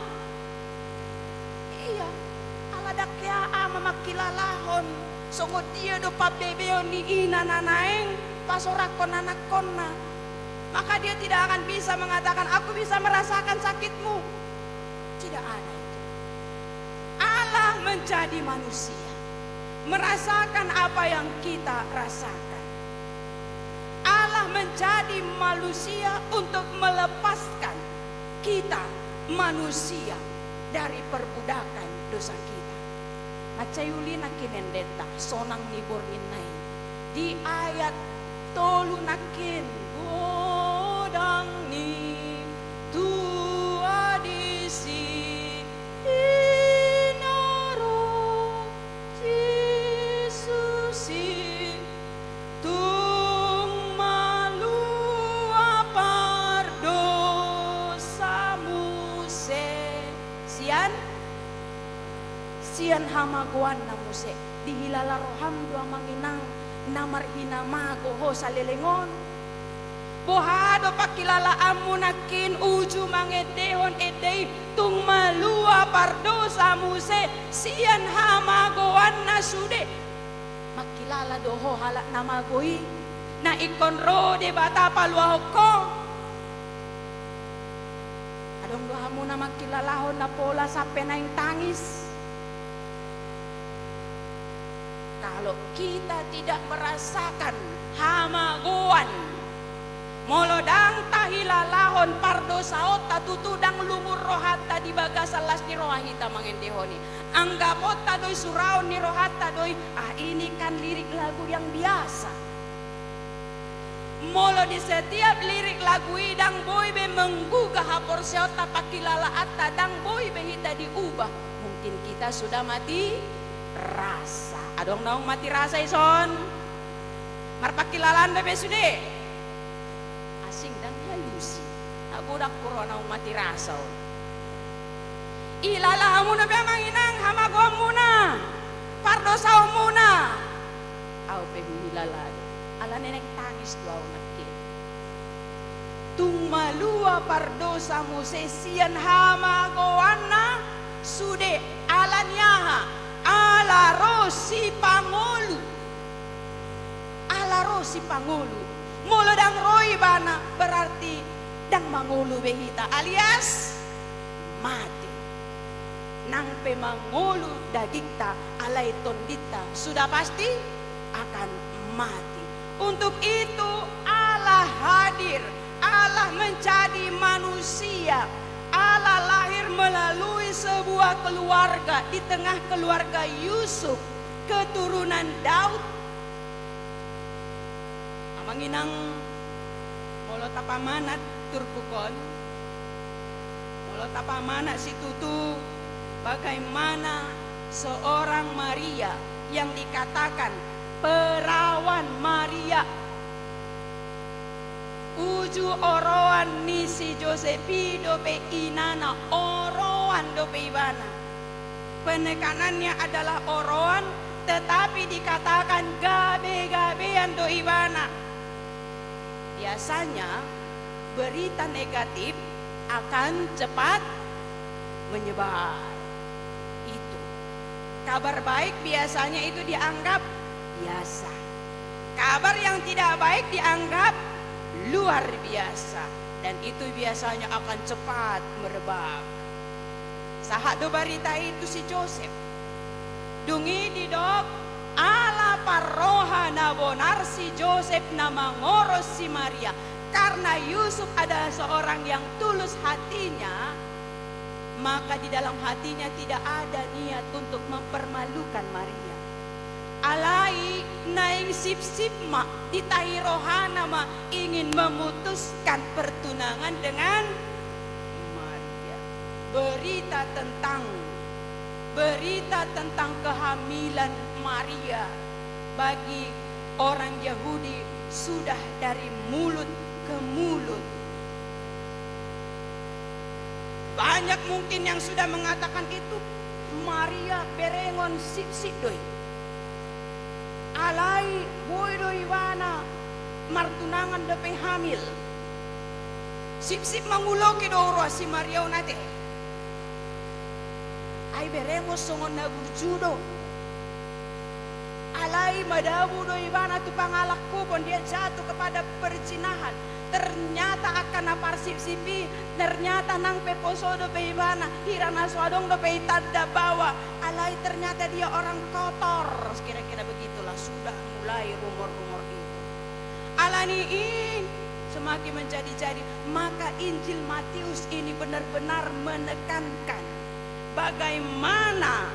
Iya, ala ndang hea ama mangkilalahon songon dia do pambebeon ni ina na naeng pasorakkon anakkonna. Maka dia tidak akan bisa mengatakan, "Aku bisa merasakan sakitmu." Tidak ada itu. Allah menjadi manusia, merasakan apa yang kita rasakan. Allah menjadi manusia untuk melepaskan kita manusia dari perbudakan dosa kita. Mansai uli nangkin endenta, sonang ni borngin na i. Di ayat tolu nangkin, godang ni tua disi, i na ro Jesus i, tung malua pardosa muse. Sian, sian hamagoanna muse. Dihilala roham do amang inang na marhinamago ho saleleng on? Boha do pangkilalaanmu nangkin uju mangendehon ende i tung malua pardosa muse sian hamagoanna sude? Mangkilala do ho halak na mago i, na ingkon ro Debata paluahon ho? Adong do hamu na mangkilalahon na pola sampe naeng tangis? Kalau kita tidak merasakan hamagoan, molo ndang tahilalahon pardosaonta, tutu ndang lungun rohanta di bagasan las ni roha hita mangendehon i. Anggaponta do i, suraon ni rohanta do i, ah, ini kan lirik lagu yang biasa. Molo di setiap lirik lagu i ndang boi be menggugah haporseaonta, pangkilalaanta, ndang boi be hita diubah, mungkin kita sudah mati rasa. Adong naung mati rasa i son? Marpangkilalaan do be sude? Asing ndang dialusi. Na godang huroha naung mati rasa on. Ilala hamuna pe, amang inang, hamagoanmuna, pardosaonmuna. Au pe huhilala do. Alani naeng tangis do au nangkin. Tung malua pardosa muse sian hamagoanna sude, ala ni aha? Ala ro sipangolu. Ala ro sipangolu. Molo ndang ro ibana, berarti ndang mangolu be hita, alias mate. Nang pe mangolu dagingta, alai tondinta sudah pasti akan mati. Untuk itu, Allah hadir, Allah menjadi manusia, Allah lahir melalui sebuah keluarga, di tengah keluarga Yusuf, keturunan Daud. Amang inang, molo tapamanat turpuk on, molo tapamanat situtu bagaimana seorang Maria yang dikatakan perawan Maria. Uju oroan ni si Josep i dope inana, oroan dope ibana. Penekanannya adalah oroan, tetapi dikatakan gabe-gabean do ibana. Biasanya berita negatif akan cepat menyebar. Itu. Kabar baik biasanya itu dianggap biasa. Kabar yang tidak baik dianggap luar biasa. Dan itu biasanya akan cepat merebak. Sahat do barita i tu si Josep. Dung i didok, ala parroha na bonar si Josep na mangoros si Maria. Karena Yusuf adalah seorang yang tulus hatinya, maka di dalam hatinya tidak ada niat untuk mempermalukan Maria. Alai naeng sipsip ma, di tahi rohana ma ingin memutuskan pertunangan dengan Maria. Berita tentang, berita tentang kehamilan Maria bagi orang Yahudi sudah dari mulut ke mulut. Banyak mungkin yang sudah mengatakan itu Maria berengon sipsip do i. Alai boi do ibana martunangan dope hamil. Sipsip manguloki do roha si Maria on ate. Ai berengon songon na burju do. Alai madabu do ibana tu pangalangkupon, dia jatuh kepada perzinahan. Ternyata angka na parsipsip i, ternyata nang pe poso dope ibana, hira na so adong dope i tanda bahwa, alai ternyata dia orang kotor. Kira-kira begitulah, sudah mulai rumor-rumor itu. Alani i semakin menjadi-jadi, maka Injil Matius ini benar-benar menekankan bagaimana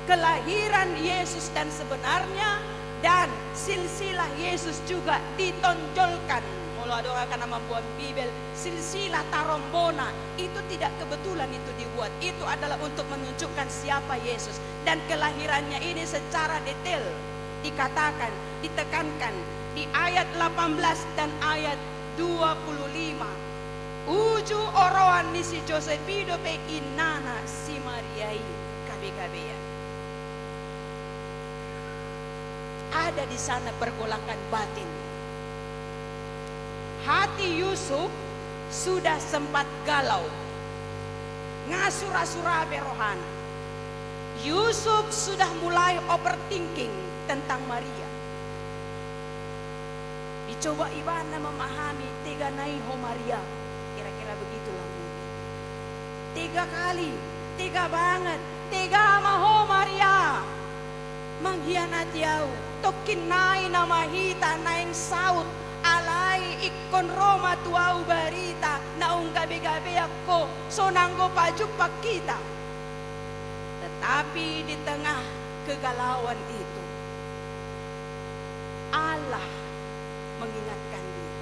kelahiran Yesus dan sebenarnya, dan silsilah Yesus juga ditonjolkan. Molo adong angka na mamboan Bibel, silsilah tarombona, itu tidak kebetulan itu dibuat. Itu adalah untuk menunjukkan siapa Yesus. Dan kelahirannya ini secara detail dikatakan, ditekankan di ayat delapan belas dan ayat dua puluh lima. Uju oroan ni si Josep i dope inana si Maria i gabe-gabean. Ada di sana pergolakan batin. Hati Yusuf sudah sempat galau. Nga sura-sura be rohana. Yusuf sudah mulai overthinking tentang Maria. Dicoba ibana memahami, tega nai ho Maria. Kira-kira begitulah mungkin. Tega kali, tega banget, tega ma ho Maria. manghianati ahu, tongkin nai nama hita naeng saut, alai ingkon ro ma tu ahu barita naung gabe-gabean ho, so nanggo pajumpang hita. Tetapi di tengah kegalauan itu, Allah mengingatkan dia.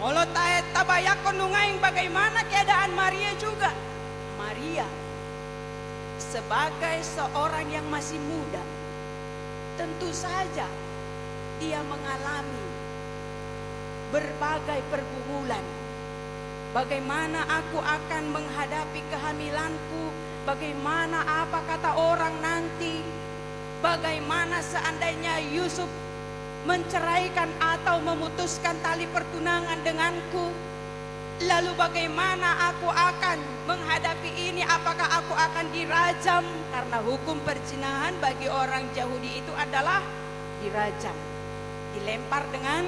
Molo ta-, tabayangkon nuaeng bagaimana keadaan Maria juga. Maria sebagai seorang yang masih muda, tentu saja dia mengalami berbagai pergumulan. Bagaimana aku akan menghadapi kehamilanku? Bagaimana apa kata orang nanti? Bagaimana seandainya Yusuf menceraikan atau memutuskan tali pertunangan denganku? Lalu bagaimana aku akan menghadapi ini? Apakah aku akan dirajam? Karena hukum perzinahan bagi orang Yahudi itu adalah dirajam, dilempar dengan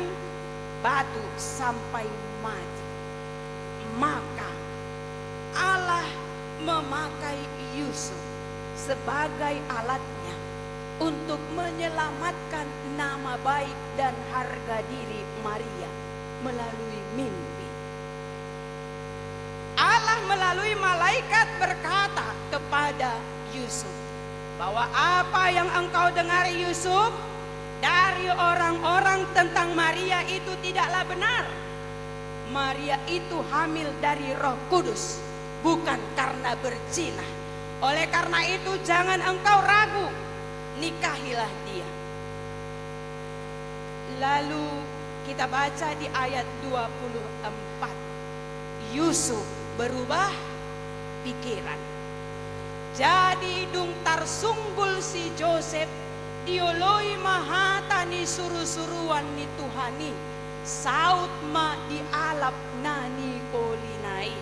batu sampai mati. Maka Allah memakai Yusuf sebagai alatnya untuk menyelamatkan nama baik dan harga diri Maria melalui mimpi. Allah melalui malaikat berkata kepada Yusuf bahwa apa yang engkau dengar, Yusuf, dari orang-orang tentang Maria itu tidaklah benar. Maria itu hamil dari Roh Kudus, bukan karena berzina. Oleh karena itu, jangan engkau ragu, nikahilah dia. Lalu kita baca di ayat dua puluh empat, Yusuf berubah pikiran. Jadi dung tarsunggul si Josep, dioloi ma hata ni surusuruan ni Tuhan i, saut ma di alap na niolina i.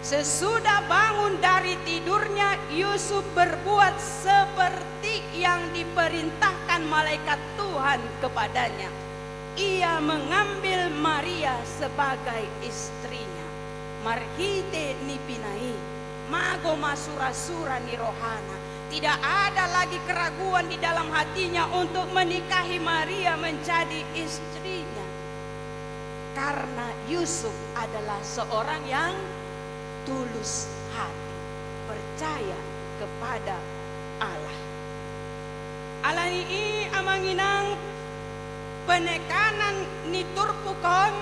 Sesudah bangun dari tidurnya, Yusuf berbuat seperti yang diperintahkan malaikat Tuhan kepadanya. Ia mengambil Maria sebagai istrinya. Marhite nipina i, mago ma surasura ni rohana. Tidak ada lagi keraguan di dalam hatinya untuk menikahi Maria menjadi istrinya. Karena Yusuf adalah seorang yang tulus hati, percaya kepada Allah. Alani i, amang inang, penekanan ni turpuk on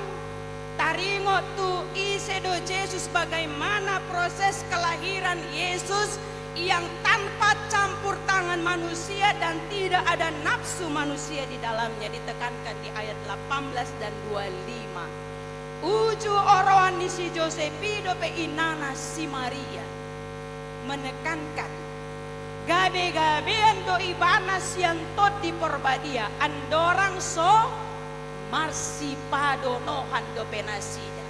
taringot tu ise do Jesus, bagaimana proses kelahiran Yesus yang tanpa campur tangan manusia dan tidak ada nafsu manusia di dalamnya, ditekankan di ayat delapan belas dan dua puluh lima. Uju oroan ni si Josep i dope inana si Maria, menekankan, gabe-gabean do ibana sian Tondi Porbadia, andorang so marsipadonohan dope nasida.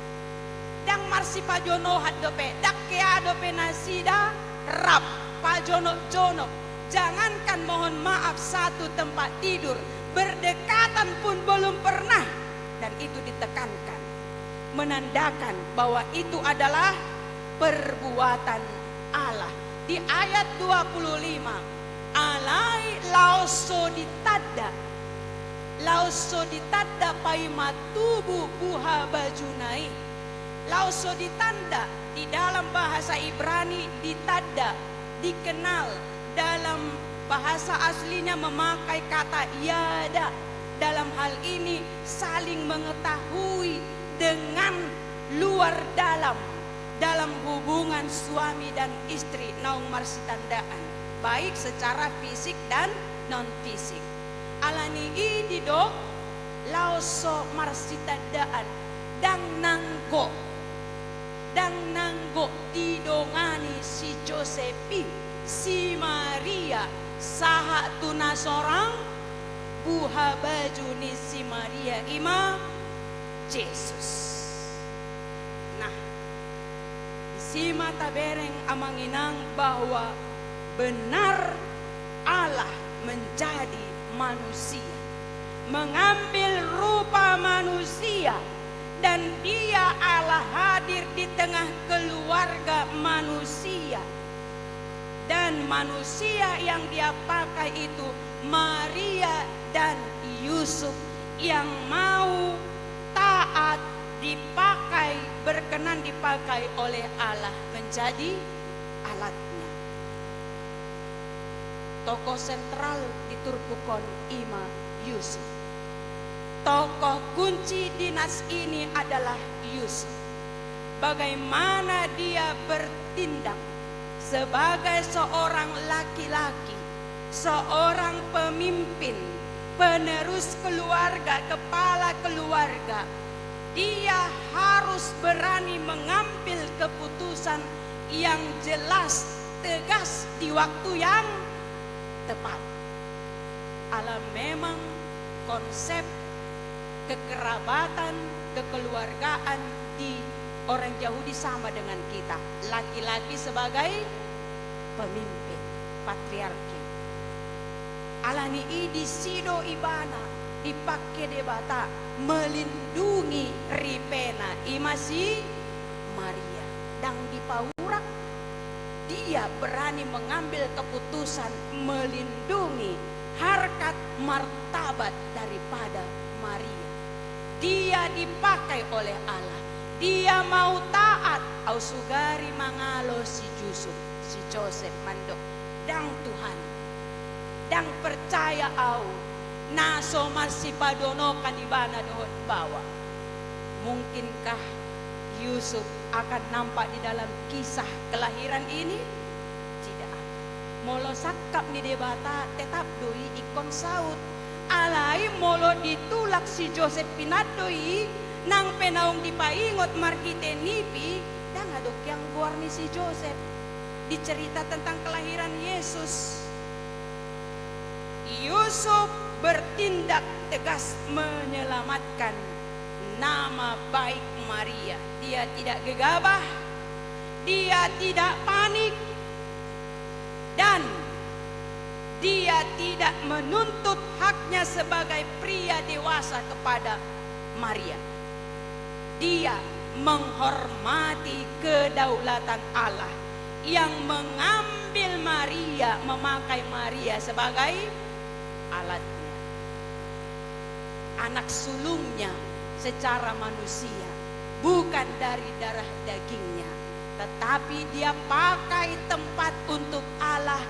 Ndang marsipadonohan dope, ndang hea dope nasida rap pajonok-jonok. Jangankan, mohon maaf, satu tempat tidur, berdekatan pun belum pernah. Dan itu ditekankan, menandakan bahwa itu adalah perbuatan Allah. Di ayat dua puluh lima, alai laos so ditanda, laos so ditanda paima tubu buha bajuna i. Laos so ditanda, di dalam bahasa Ibrani ditanda, dikenal, dalam bahasa aslinya memakai kata yada. Dalam hal ini, saling mengetahui dengan luar dalam, dalam hubungan suami dan istri naung marsitandaan, baik secara fisik dan non-fisik. Alani i didok, laos so marsitandaan, ndang nanggo, ndang nanggo didongani si Josep i si Maria sahat tu na sorang buha baju ni si Maria, i ma Jesus. Nah, disi ma tabereng, amang inang, bahwa benar Allah menjadi manusia, mengambil rupa manusia, dan Dia Allah hadir di tengah keluarga manusia. Dan manusia yang dia pakai itu Maria dan Yusuf yang mau taat, dipakai, berkenan dipakai oleh Allah menjadi alatnya. Tokoh sentral di turpuk on ima Yusuf. Tokoh kunci di nas ini adalah Yusuf. Bagaimana dia bertindak sebagai seorang laki-laki, seorang pemimpin, penerus keluarga, kepala keluarga. Dia harus berani mengambil keputusan yang jelas, tegas di waktu yang tepat. Ala memang konsep kekerabatan, kekeluargaan di orang Yahudi sama dengan kita. Laki-laki sebagai pemimpin, patriarki. Alani i disi do ibana dipake Debata melindungi ripena, ima si Maria. Ndang dipaurak, dia berani mengambil keputusan melindungi harkat martabat daripada Maria. Dia dipakai oleh Allah. Dia mau taat, au sugari mangalo si Yusuf, si Josep mandok, ndang Tuhan, ndang percaya au, na so marsipadonokan ibana dohot baoa. Mungkinkah Yusuf akan nampak di dalam kisah kelahiran ini? Tidak akan. Molo sangkap ni Debata, tetap do i ingkon saut. Alai molo ditulak si Josep pinando i, nang pe naung dipaingot marhite nipi, ndang adong hian goar ni si Josep di cerita tentang kelahiran Yesus. Yusuf bertindak tegas menyelamatkan nama baik Maria. Dia tidak gegabah, dia tidak panik, dan dia tidak menuntut haknya sebagai pria dewasa kepada Maria. Dia menghormati kedaulatan Allah yang mengambil Maria, memakai Maria sebagai alatnya. Anak sulungnya secara manusia, bukan dari darah dagingnya, tetapi dia pakai tempat untuk Allah,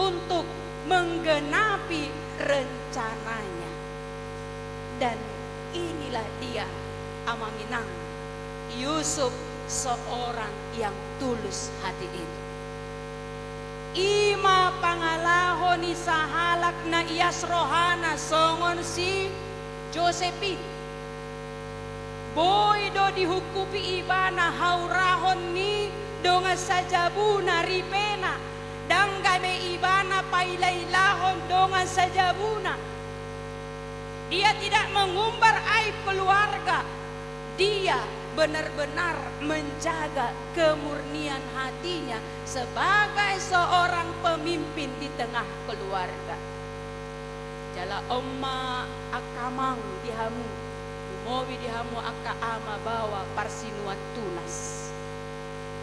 untuk menggenapi rencananya. Dan inilah dia, Amang Inang, Yusuf seorang yang tulus hati itu. Ima pangalaho ni sahalak na ias rohana songon si Josep i. Boi do dihungkupi ibana haurahon ni dongan sajabuna ripena, ndang gabe ibana pailailahon dongan sajabuna. Dia tidak mengumbar aib keluarga. Dia benar-benar menjaga kemurnian hatinya sebagai seorang pemimpin di tengah keluarga. Jala on ma angka amang di hamu, lumobi di hamu angka ama baoa parsinuan tunas.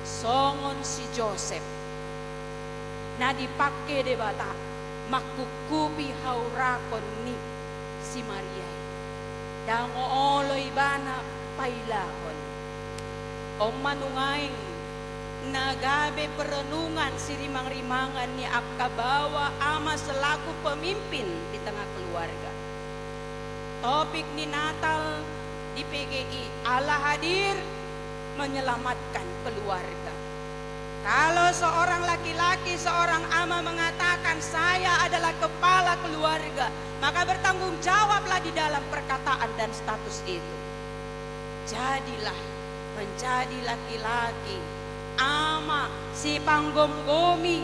Songon si Josep na dipake Debata mangkungkupi haurahon ni si Maria i. Ndang olo ibana pailahon. On ma nuaeng na gabe perenungan sirimang-rimangan ni angka baoa ama selaku pemimpin di tengah keluarga. Topik ni Natal di P G I, Allah hadir menyelamatkan keluarga. Kalau seorang laki-laki, seorang ama mengatakan, "Saya adalah kepala keluarga," maka bertanggung jawablah di dalam perkataan dan status itu. Jadilah menjadi laki-laki, ama, sipanggomgomi,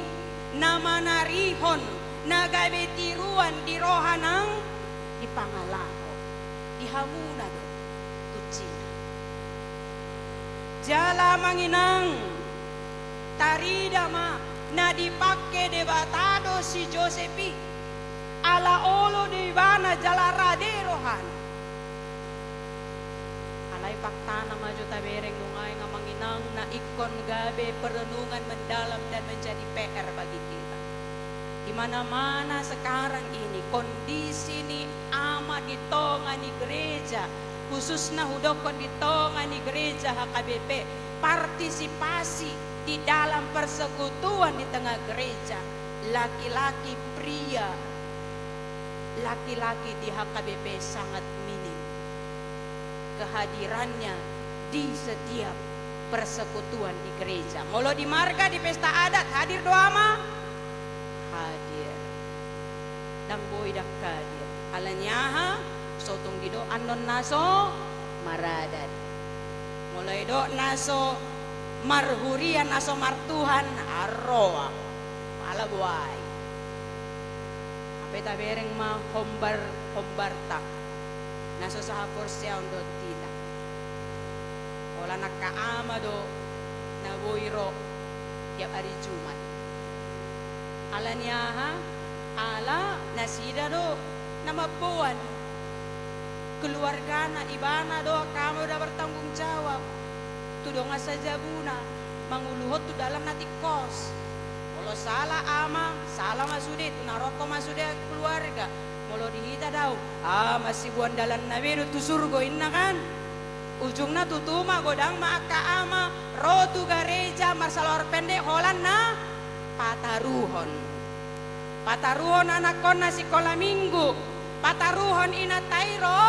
na manarihon, na gabe tiruan di roha nang di pangalaho. Di hamuna do kuncina. Jala Amang Inang, tarida ma na dipake Debata do si Josep i. Ala olo do ibana jala rade rohana. Ai faktana ma jo tabereng nunga i, amang inang, na ingkon gabe perenungan mendalam dan menjadi P R bagi kita. Di mana-mana sekarang ini kondisi ni ama di tonga ni gereja, khususna hudokkon di tonga ni gereja H K B P, partisipasi di dalam persekutuan di tengah gereja, laki-laki, pria, laki-laki di H K B P sangat minim kehadirannya di setiap persekutuan di gereja. Molo di marga, di pesta adat, hadir do ama? Hadir. Ndang boi ndang hadir. Alani aha? So tung didok annon na so maradat. Molo didok na so marhuria, na so martuhan, arroa. Pala boai. Hape tabereng ma hombar-hombarta na so sahaporseaon dohot hita. Holan angka ama do na boi ro tiap ari Jumat. Alani aha? Ala nasida do na mamboan keluargana, ibana do angka ama do na bertanggung jawab tu dongan sajabuna, manguluhon tu dalan na tingkos. Molo sala ama, sala ma sude, tu naroko ma sude keluarga. Molo di hita dao, ah, masiboan dalanna be do tu surgo inna kan. Ujungna tutu ma godang ma angka ama ro tu gareja marsaluhar pendek holan na pataruhon. Pataruhon anakkonna sikola minggu, pataruhon inanta i ro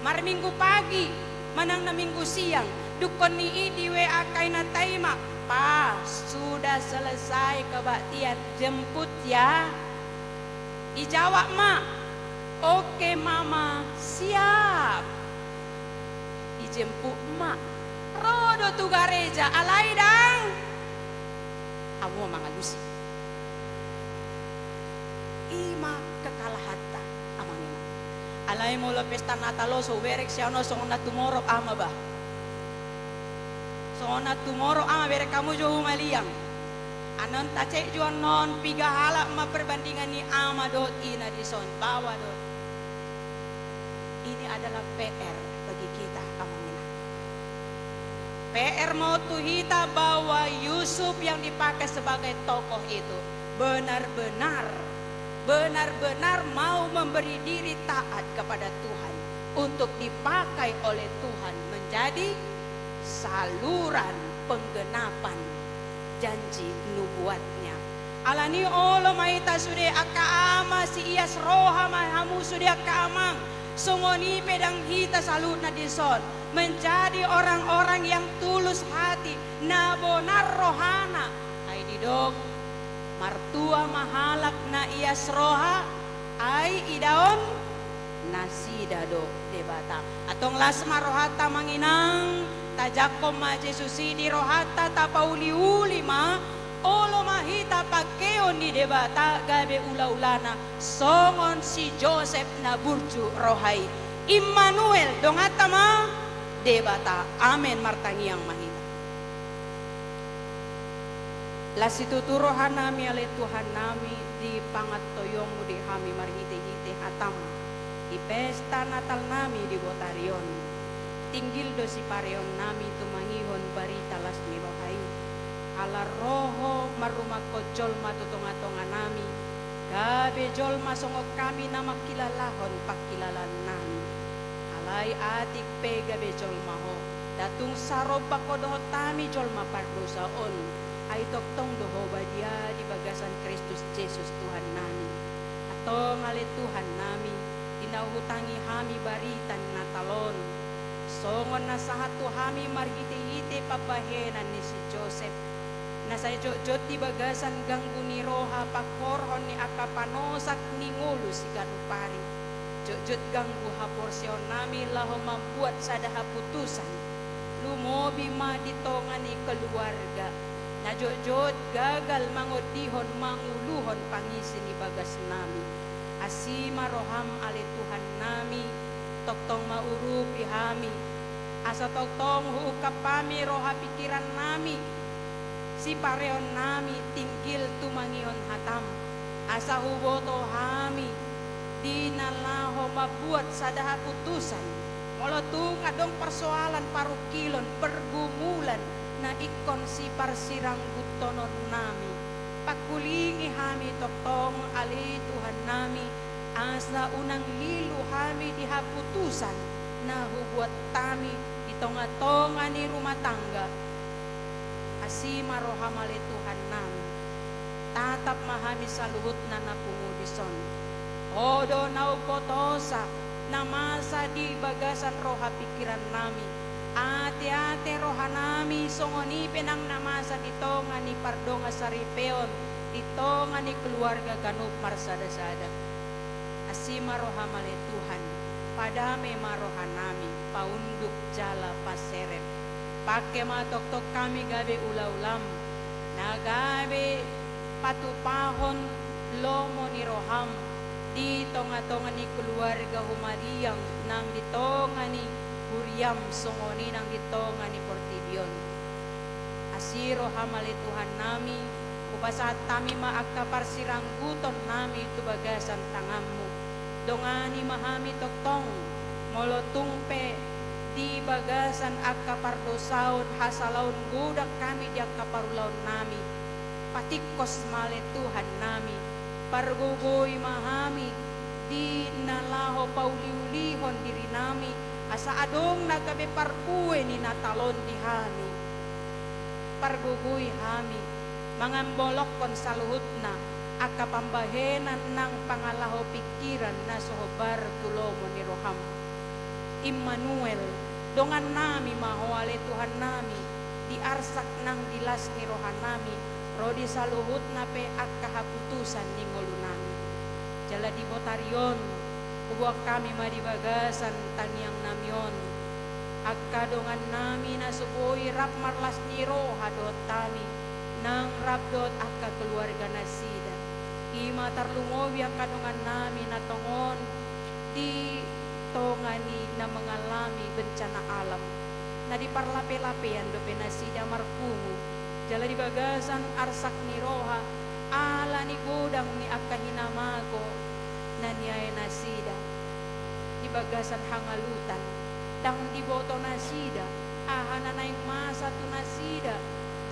marminggu pagi manang na minggu siang. Dungkon ni i di W A angka inanta i ma, "Pa, sudah selesai kebaktian, jemput ya." Dijawab ma, "Oke mama, siap." Dijemput ma, ro do tu gareja, alai ndang hamu mangalusi. I ma kekalahanta, amang inang. Alai molo pesta Natal on so hubereng sian on songon na tumorop ama bah. Songon na tumorop ama, bereng hamu jo humaliang. Annon tacek jo annon piga halak ma perbandingan ni ama dohot ina dison, baoa dohot. Ini adalah P R bagi kita, amang inang. P R ma tu hita bahwa Yusuf yang dipakai sebagai tokoh itu benar-benar, benar-benar mau memberi diri taat kepada Tuhan untuk dipakai oleh Tuhan menjadi saluran penggenapan janji nubuatnya. Alani olo ma hita sude angka ama, siias roha ma hamu sude angka amang. Songon i pe ndang hita saluhutna dison menjadi orang-orang yang tulus hati, na bonar rohana. Ai didok, martua ma halak na ias roha, ai idaon nasida do Debata. Antong las ma rohanta, amang inang, tajangkon ma Jesus i di rohanta, tapauli-uli ma, olo ma hita pangkeon ni Debata gabe ula-ulana songon si Josep na burju roha i. Immanuel, donganta ma Debata. Amen. Martangiang ma hita. Las situtu rohanami ale Tuhannami di pangantoionmu di hami marhite-hite hatam di pesta Natalnami di botari on. Tinggil do sipareonnami tumangihon barita las ni roha i. Ala ro Ho marrumangkon jolma tu tonga-tonganami, gabe jolma songon hami na mangkilalahon pangkilalaannami. Alai atik pe gabe jolma Ho, ndang tung sarombak Ho dohot hami jolma pardosa on, ai tongtong do Ho badia di bagasan Kristus Jesus Tuhannami. Antong ale Tuhannami, di na hutangi hami barita ni Natal on, songon na sahat tu hami marhite-hite pambahenan ni si Josep, na sai jotjot di bagasan ganggu ni roha pangkorhon ni angka panosak ni ngolu siganup ari. Jotjot ganggu haporseaonnami laho mambuat sada haputusan. Lumobi ma di tonga ni keluarga, na jotjot gagal mangondihon manguluhon pangisi ni bagasnami. Asi ma roham ale Tuhannami, tongtong ma urupi hami, asa tongtong huungkap hami roha pingkirannami, sipareonnami tinggil tumangihon hatam, asa huboto hami di na laho mambuat sada haputusan, Molo tung adong parsoalan, parungkilon, pergumulan na ingkon siparsirangguthononnami, pangkulingi hami tongtong, ale Tuhannami, asa unang lilu hami di haputusan na hubuat hami di tonga-tonga ni rumah tangga. Asi ma roham, ale Tuhannami. Tatap ma hami saluhutna na pungu dison. Ho do na umbotosa na masa di bagasan roha pingkirannami. Ate-ate rohanami, songon i pe nang na masa di tonga ni pardongansaripeon, di tonga ni keluarga ganup marsada-sada. Asi ma roham, ale Tuhan, padame ma rohanami, paunduk jala paserep. Pangke ma tongtong hami gabe ula-ulam, na gabe patupahon lomo ni roham di tonga-tonga ni keluarga humaliang nang di tonga ni huriam, songon i nang di tonga ni portibi on. Asi roham, ale Tuhannami, hupasahat hami ma angka parsirangguthonnami tu bagasan tanganmu. Dongani ma hami tongtong, molo tung pe di bagasan angka pardosaon, hasalaon godang hami di angka parulaonnami. Patingkos ma, ale Tuhannami, pargogoi ma hami di na laho pauli-ulihon dirinami, asa adong na gabe parbue ni Natal on di hami. Pargogoi hami mangambolongkon saluhutna angka pambahenan nang pangalaho pingkiran na so hombar tu lomo ni roham. Immanuel, dongannami ma ho, ale Tuhannami, di arsak nang di las ni rohanami, ro di saluhutna pe angka haputusan ni ngolunami. Jala di botari on, huboan hami ma di bagasan tangiangnami on angka dongannami na so boi rap marlas ni roha dohot hami, nang rap dohot angka keluarga nasida. I ma tarlumobi angka dongannami na tongon di tonga ni na mengalami bencana alam, na di parlape-lapean dope nasida marpungu, jala di bagasan arsak ni roha, ala ni godang ni angka hinamago na niae nasida, di bagasan hangalutan, ndang diboto nasida aha na naeng masa tu nasida,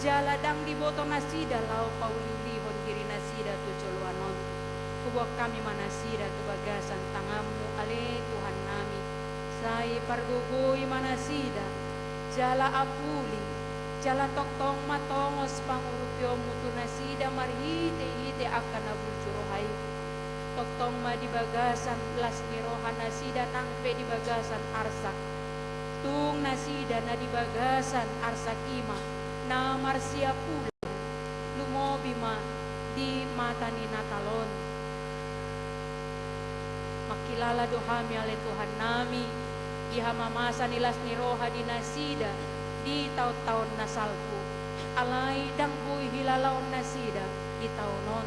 jala ndang diboto nasida laho pauli-ulihon diri nasida tu joloan on. Huboan hami ma nasida tu bagasan tanganmu, ale Tuhannami. Sai pargogoi ma nasida, jala apuli, jala tongtong ma tongos pangurupionmu tu nasida marhite-hite angka na burju roha i. Tongtong ma di bagasan las ni roha nasida nang pe di bagasan arsak. Tung nasida na di bagasan arsak i ma na marsiapulan, lumobi ma di mata ni Natal on. Mangkilala do hami, ale Tuhannami, di hamamasa ni las ni roha di nasida di taon-taon na salpu. Alai ndang boi hilalaon nasida di taon on.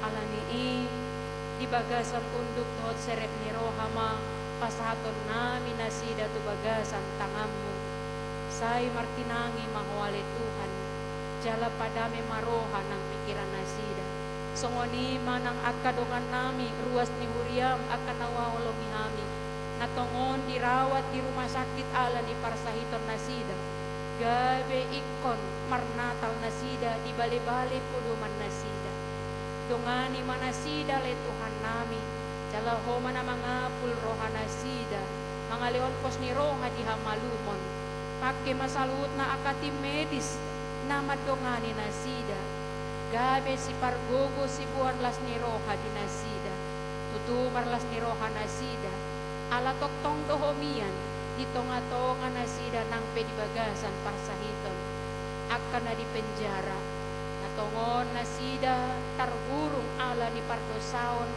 Ala ni i, di bagasan unduk dohot serep ni roha ma pasahatonnami nasida tu bagasan tanganmu. Sai martinangi ma ho, ale Tuhan, jala padame ma roha nang pingkiran nasida. Songon i ma nang angka dongannami ruas ni huriam, angka na huhaholongi hami, na tongon dirawat di rumah sakit ala ni parsahiton nasida, gabe ingkon marnatal nasida di bale-bale podoman nasida. Dongani ma nasida, ale Tuhannami, jala Ho ma na mangapul roha nasida, mangalehon pos ni roha di hamalumon. Pangke ma saluhutna angka tim medis na mandongani nasida, gabe sipargogo siboan las ni roha di nasida. Tutu marlas ni roha nasida, ala tongtong do Ho mian di tonga-tonga nasida nang pe di bagasan parsahiton. Angka na di penjara, na tongon nasida targurung ala ni pardosaon,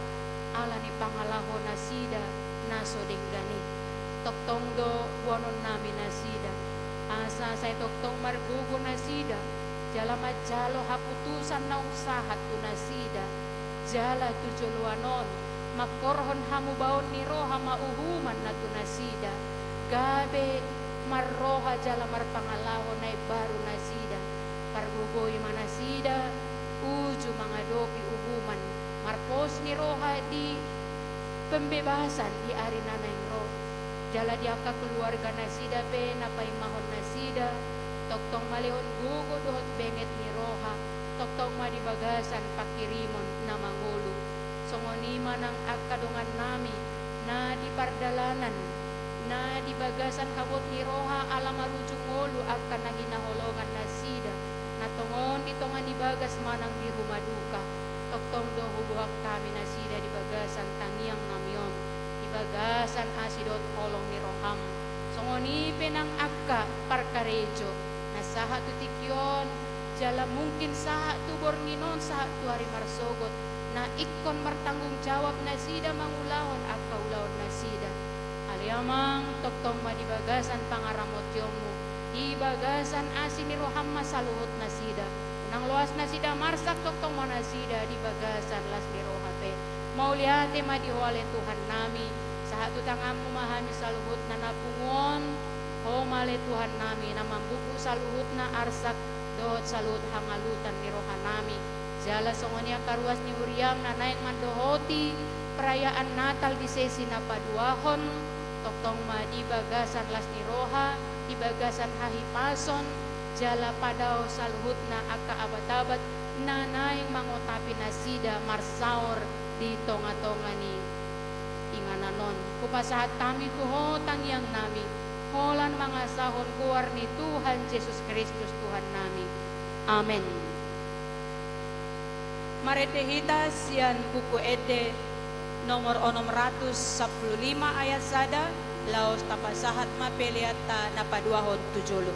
ala ni pangalaho nasida na so denggan i. Tongtong do boanonnami nasida, asa sai tongtong margogo nasida, jala manjalo haputusan naung sahat tu nasida, jala tu joloan on, mangkorhon hamubaon ni roha ma uhuman na tu nasida, gabe marroha jala marpangalaho na imbaru nasida. Pargogoi ma nasida, uju mangadopi uhuman, marpos ni roha di pembebasan di ari na naeng ro. Jala di angka keluarga nasida pe na paimahon nasida, tongtong ma lehon gogo dohot benget ni roha, tongtong ma di bagasan panghirimon na mangolu. Songon i ma nang angka dongan nami, na di pardalanan, na di bagasan habot ni roha ala marujung ngolu angka na hinaholongan nasida, na tongon di tonga ni bagas manang di ruma duka. Tongtong do huboan hami nasida di bagasan tangiang nami on, di bagasan asi dohot holong ni roham. Songon i pe nang angka parkarejo, na sahat tu tingki on, jala mungkin sahat tu borngin on, sahat tu ari marsogot, na ingkon martanggung jawab nasida mangulahon angka ulaon nasida. Ale Amang, tongtong ma di bagasan pangaramotionmu, di bagasan asi ni roham ma saluhut nasida. Unang loas nasida marsak, tongtong ma nasida di bagasan las ni roha pe. Mauliate ma di Ho ale Tuhan nami, sahat tu tanganmu ma hami saluhutna na pungu on. Ho ma ale Tuhan nami, na mambubu saluhutna arsak dohot saluhut hangalutan ni roha nami. Jala songon i angka ruas ni huriam na naeng mandohoti perayaan Natal di sesi na paduahon, tongtong ma di bagasan las ni roha, di bagasan hahipason, jala padao saluhutna angka abat-abat na naeng mangotapi nasida marsaor di tonga-tonga ni inganan on. Hupasahat hami tu Ho tangiang nami, holan mangasahon goar ni Tuhan Jesus Kristus Tuhan nami. Amen. Marende hita sian Buku Ende nomor onom ratus sampulu lima ayat sada, laos tapasahat ma peleanta na paduahon tu jolo.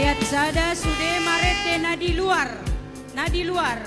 Ayat sada sude marende na di luar, na di luar.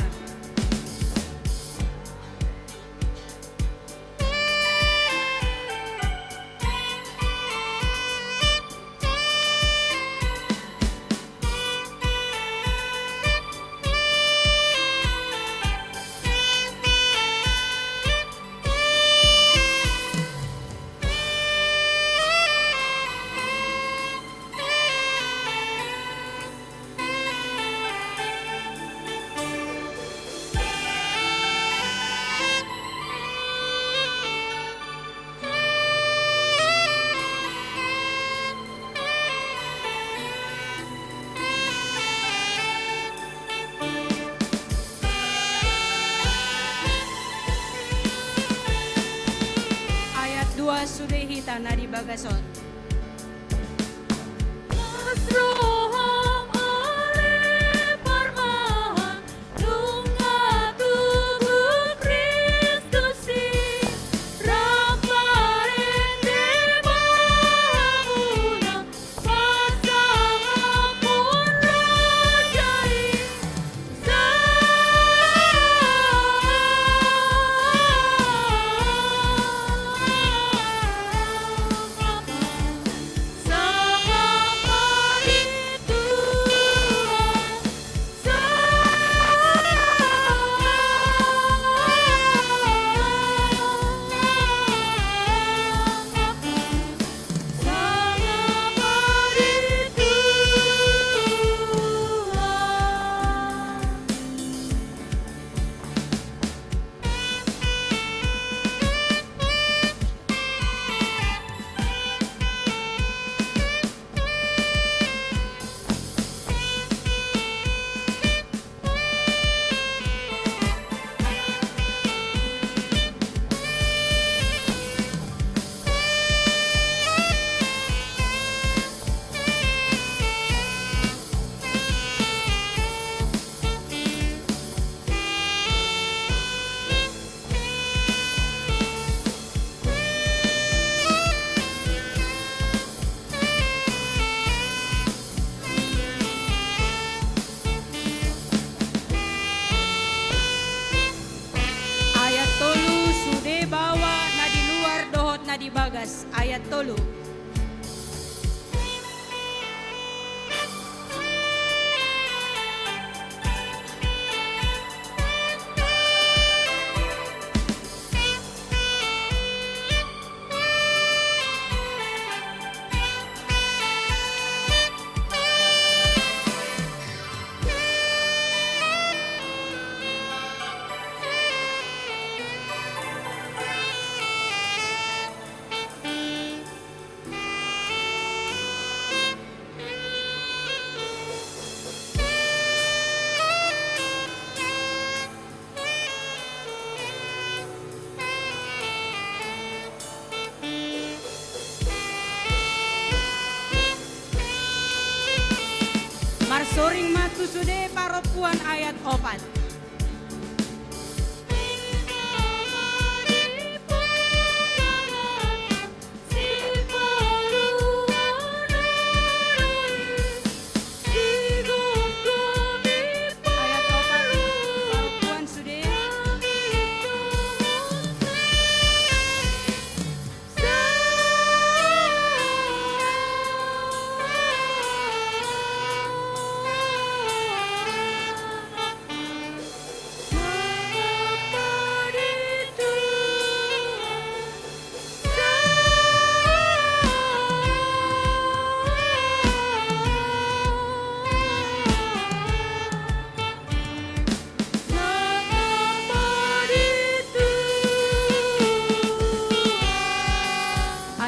Ayat dua sude hita na di bagas on. Las roham ale parmahan, nunga tubu Kristus i, rap marende ma hamuna, pasangapon raja i. Ayat tolu sude baoa na di luar dohot na di bagas. Ayat tolu. Marsoring ma tu sude parompuan ayat opat.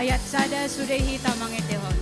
Ayat sada sude hita mangendehon.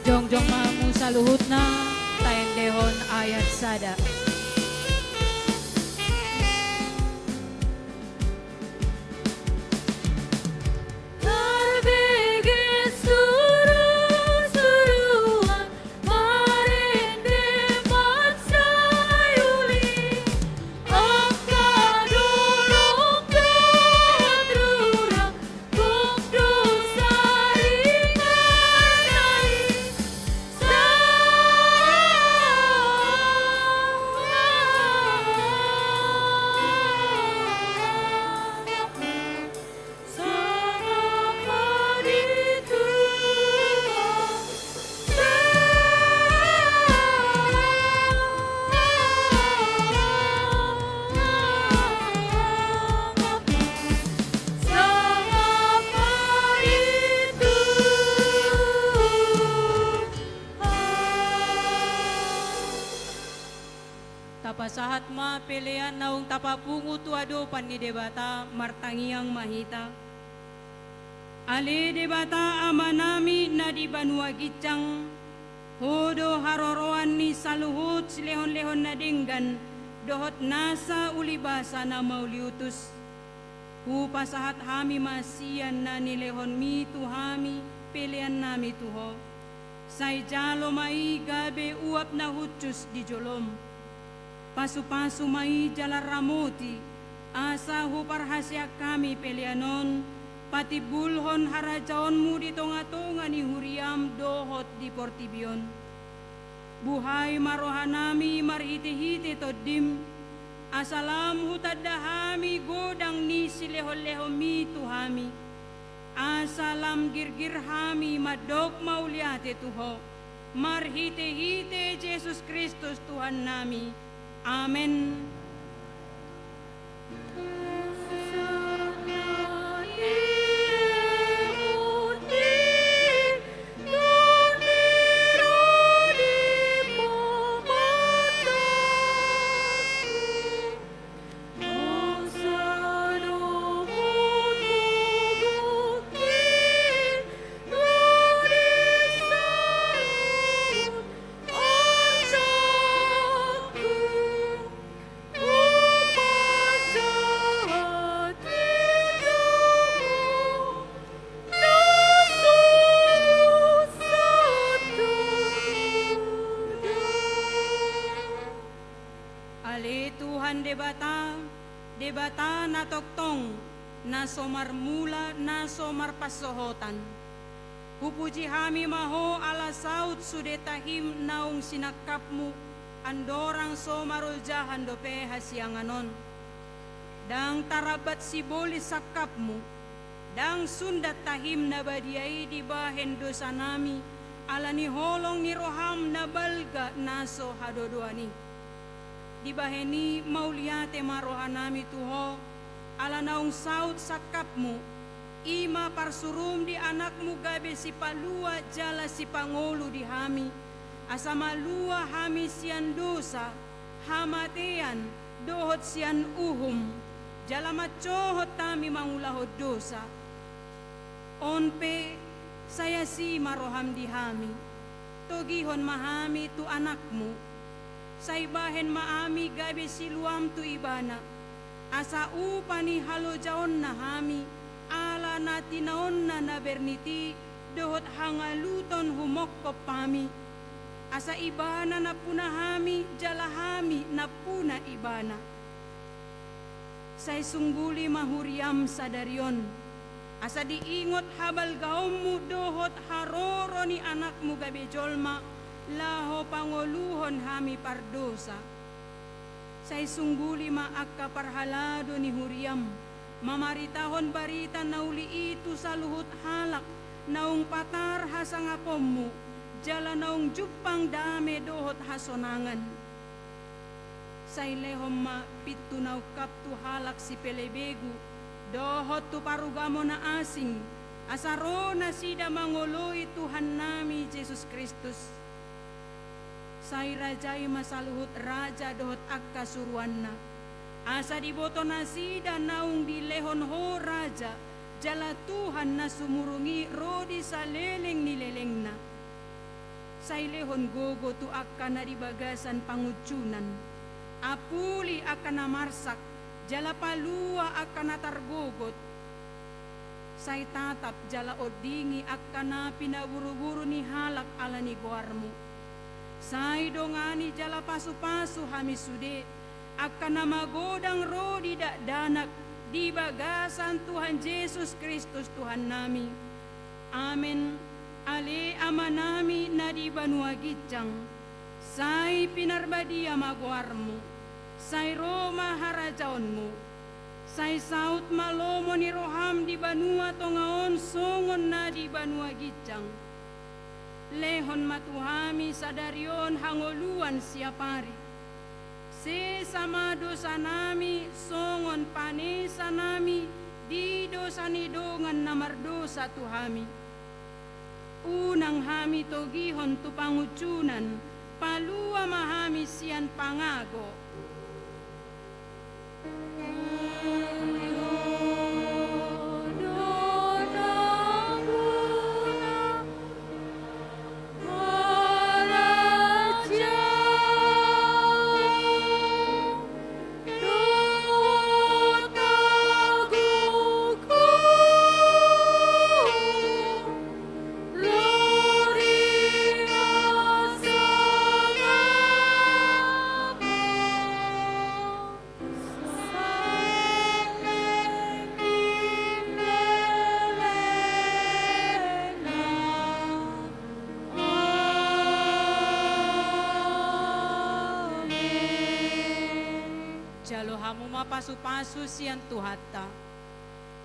Jongjong ma hamu saluhutna, taendehon ayat sada. Tapasahat ma pelean naung tapapungu tu adopan ni Debata, martangiang ma hita. Ale Debata Amanami na di banua ginjang, Ho do haroroan ni saluhut silehonlehon na denggan dohot nasa ulibasa na mauliutus. Hupasahat hami ma sian na nilehonMi tu hami peleannami tu Ho. Sai jalo ma i gabe uap na hushus di joloM. Pasupasu ma i jala ramoti, asa huparhaseang hami pelean on patimbulhon harajaonMu di tongatonga ni huriaM dohot di portibi on. Buhai ma rohanami marhitehite TondiM, asa lam hutanda hami godang ni silehonlehonMi tu hami. Asa lam girgir hami mandok mauliate tu Ho, marhitehite Jesus Kristus Tuhannami. Amen. Ale Tuhan Debata, Debata na tongtong, na so marmula, na so marpansohotan. Hupuji hami ma Ho ala saut sude tahim naung sinangkapMu, andorang so marojahan dope hasiangan on. Ndang tarambat sibolis sangkapMu, ndang sundat tahim na badia i dibahen dosanami, ala ni holong ni rohaM na balga na so hadodoan i. Dibahen i mauliate ma rohanami tu Ho, ala naung saut sangkapMu, i ma parsuruM di AnakMu gabe sipalua jala sipangolu di hami, asa malua hami sian dosa, hamatean, dohot sian uhum, jala mansohot hami mangulahon dosa. On pe, sai asi ma rohaM di hami, togihon ma hami tu AnakMu, sai bahen ma hami gabe siluaM tu Ibana, asa upa ni halojaonna hami, ala na tinaonna na bernit i, dohot hangaluton humongkop hami, asa Ibana nampuna hami, jala hami nampuna Ibana. Sai sungguli ma huriaM sadari on, asa diingot habalgaonMu dohot haroro ni AnakMu gabe jolma, laho pangoluhon hami pardosa. Sai sungguli ma angka parhalado ni huriaM, mamaritahon barita na uli i tu saluhut halak naung patar hasangaponMu, jala naung jumpang dame dohot hasonangan. Sai lehon ma pintu na ungkap tu halak sipelebegu, dohot tu parugamo na asing, asa ro nasida mangoloi Tuhannami Jesus Kristus. Sai rajai ma saluhut raja dohot angka suruanna, asa diboto nasida naung dilehon Ho raja, jala Tuhan na sumurung i ro di saleleng ni lelengna. Sai lehon gogo tu angka na di bagasan pangunjunan. Apuli angka na marsak, jala palua angka na targogot. Sai tatap jala ondingi angka na pinaburuburu ni halak ala ni goarmu. Sai dongani jala pasupasu hami sude, angka na magodang ro di dakdanak, di bagasan Tuhan Jesus Kristus Tuhannami. Amen. Ale Amanami na di banua ginjang, sai pinarbadia ma goarmu, sai ro ma harajaonmu, sai saut ma lomo ni roham di banua tonga on songon na di banua ginjang. Lehon ma tu hami sadari on hangoluan siapari. Sesa ma dosanami songon panesanami di dosa ni dongan na mardosa tu hami. Unang hami togihon tu pangunjunan, palua ma hami sian pangago. Jalo hamu ma pasupasu sian Tuhanta.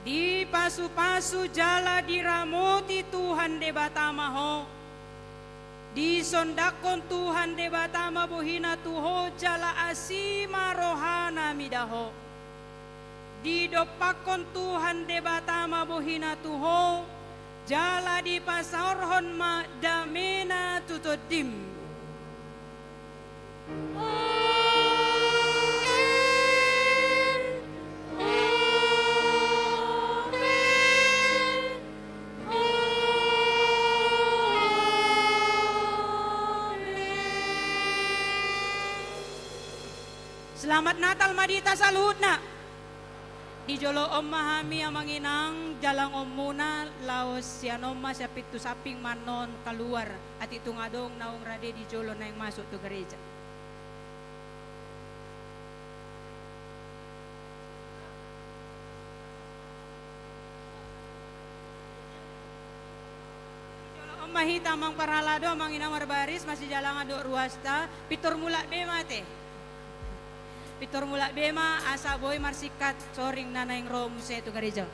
Dipasupasu jala diramoti Tuhan Debata ma ho. Disondangkon Tuhan Debata ma bohina tu ho jala asi ma rohana mida ho. Didompakkon Tuhan Debata ma bohina tu ho, jala dipasaorhon ma damena tu tondim. Amen. Amen. Amen. Selamat Natal ma di hita saluhutna. Di jolo on ma hami amang inang, jalangonmuna laos sian on ma sian pintu samping ma annon kaluar, atik tung adong naung rade di jolo naeng masuk tu gareja. Jolo on ma hita amang parhalado, amang inang marbaris, masijalangan dohot ruasta, pintor mulak be ma ate. Pintor mulak be ma asa boi marsingkat soring na naeng ro muse tu gareja.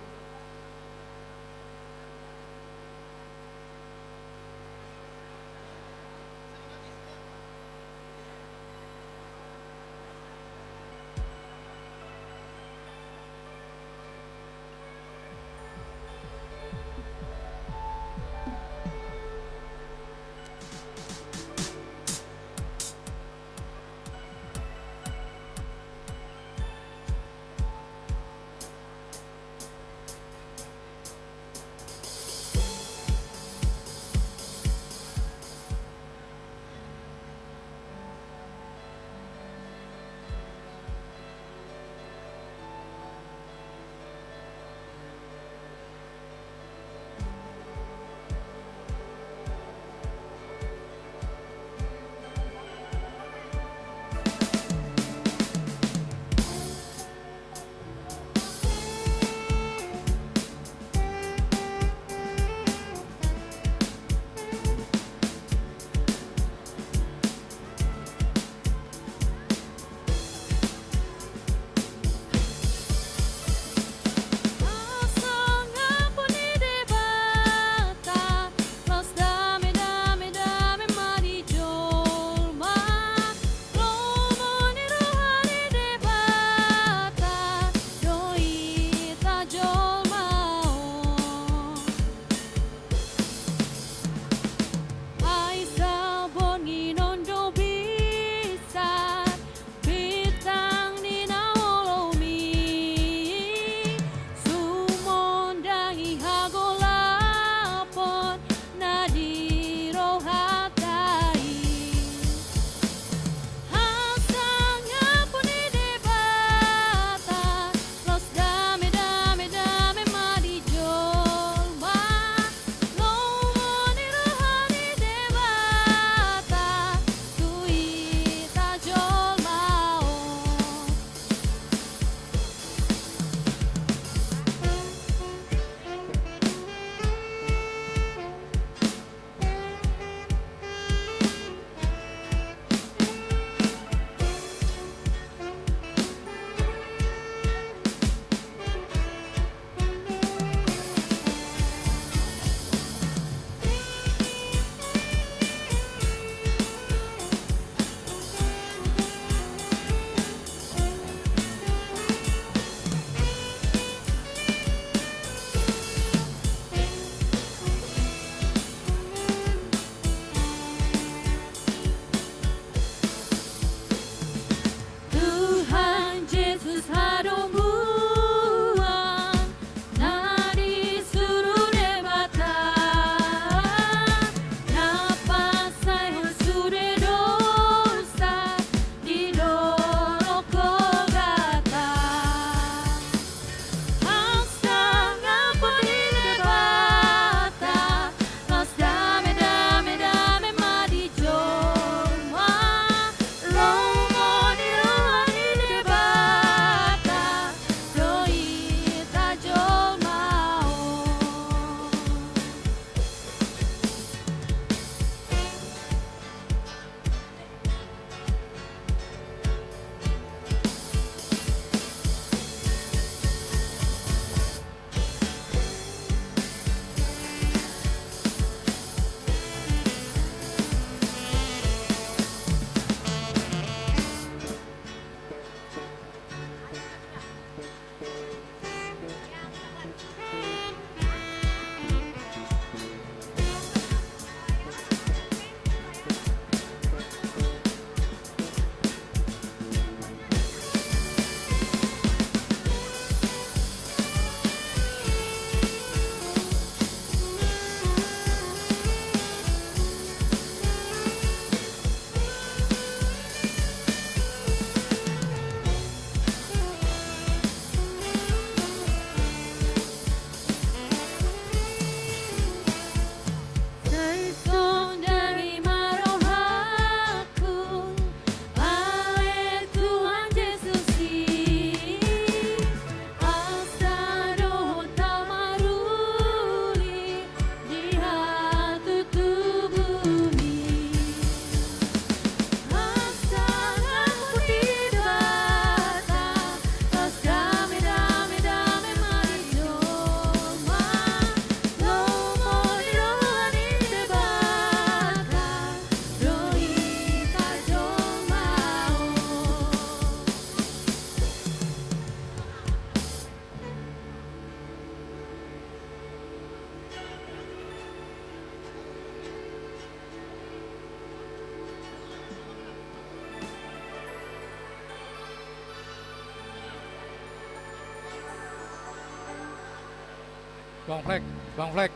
Bang Flex, Bang Flex,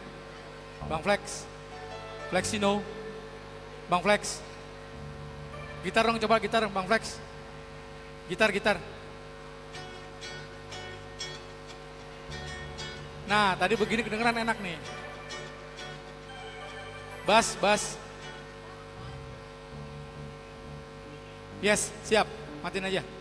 Bang Flex, Flexino, Bang Flex. Gitar dong, coba gitar, Bang Flex. Gitar, gitar. Nah, tadi begini kedengeran enak nih. Bas, bas. Yes, siap. Matiin aja.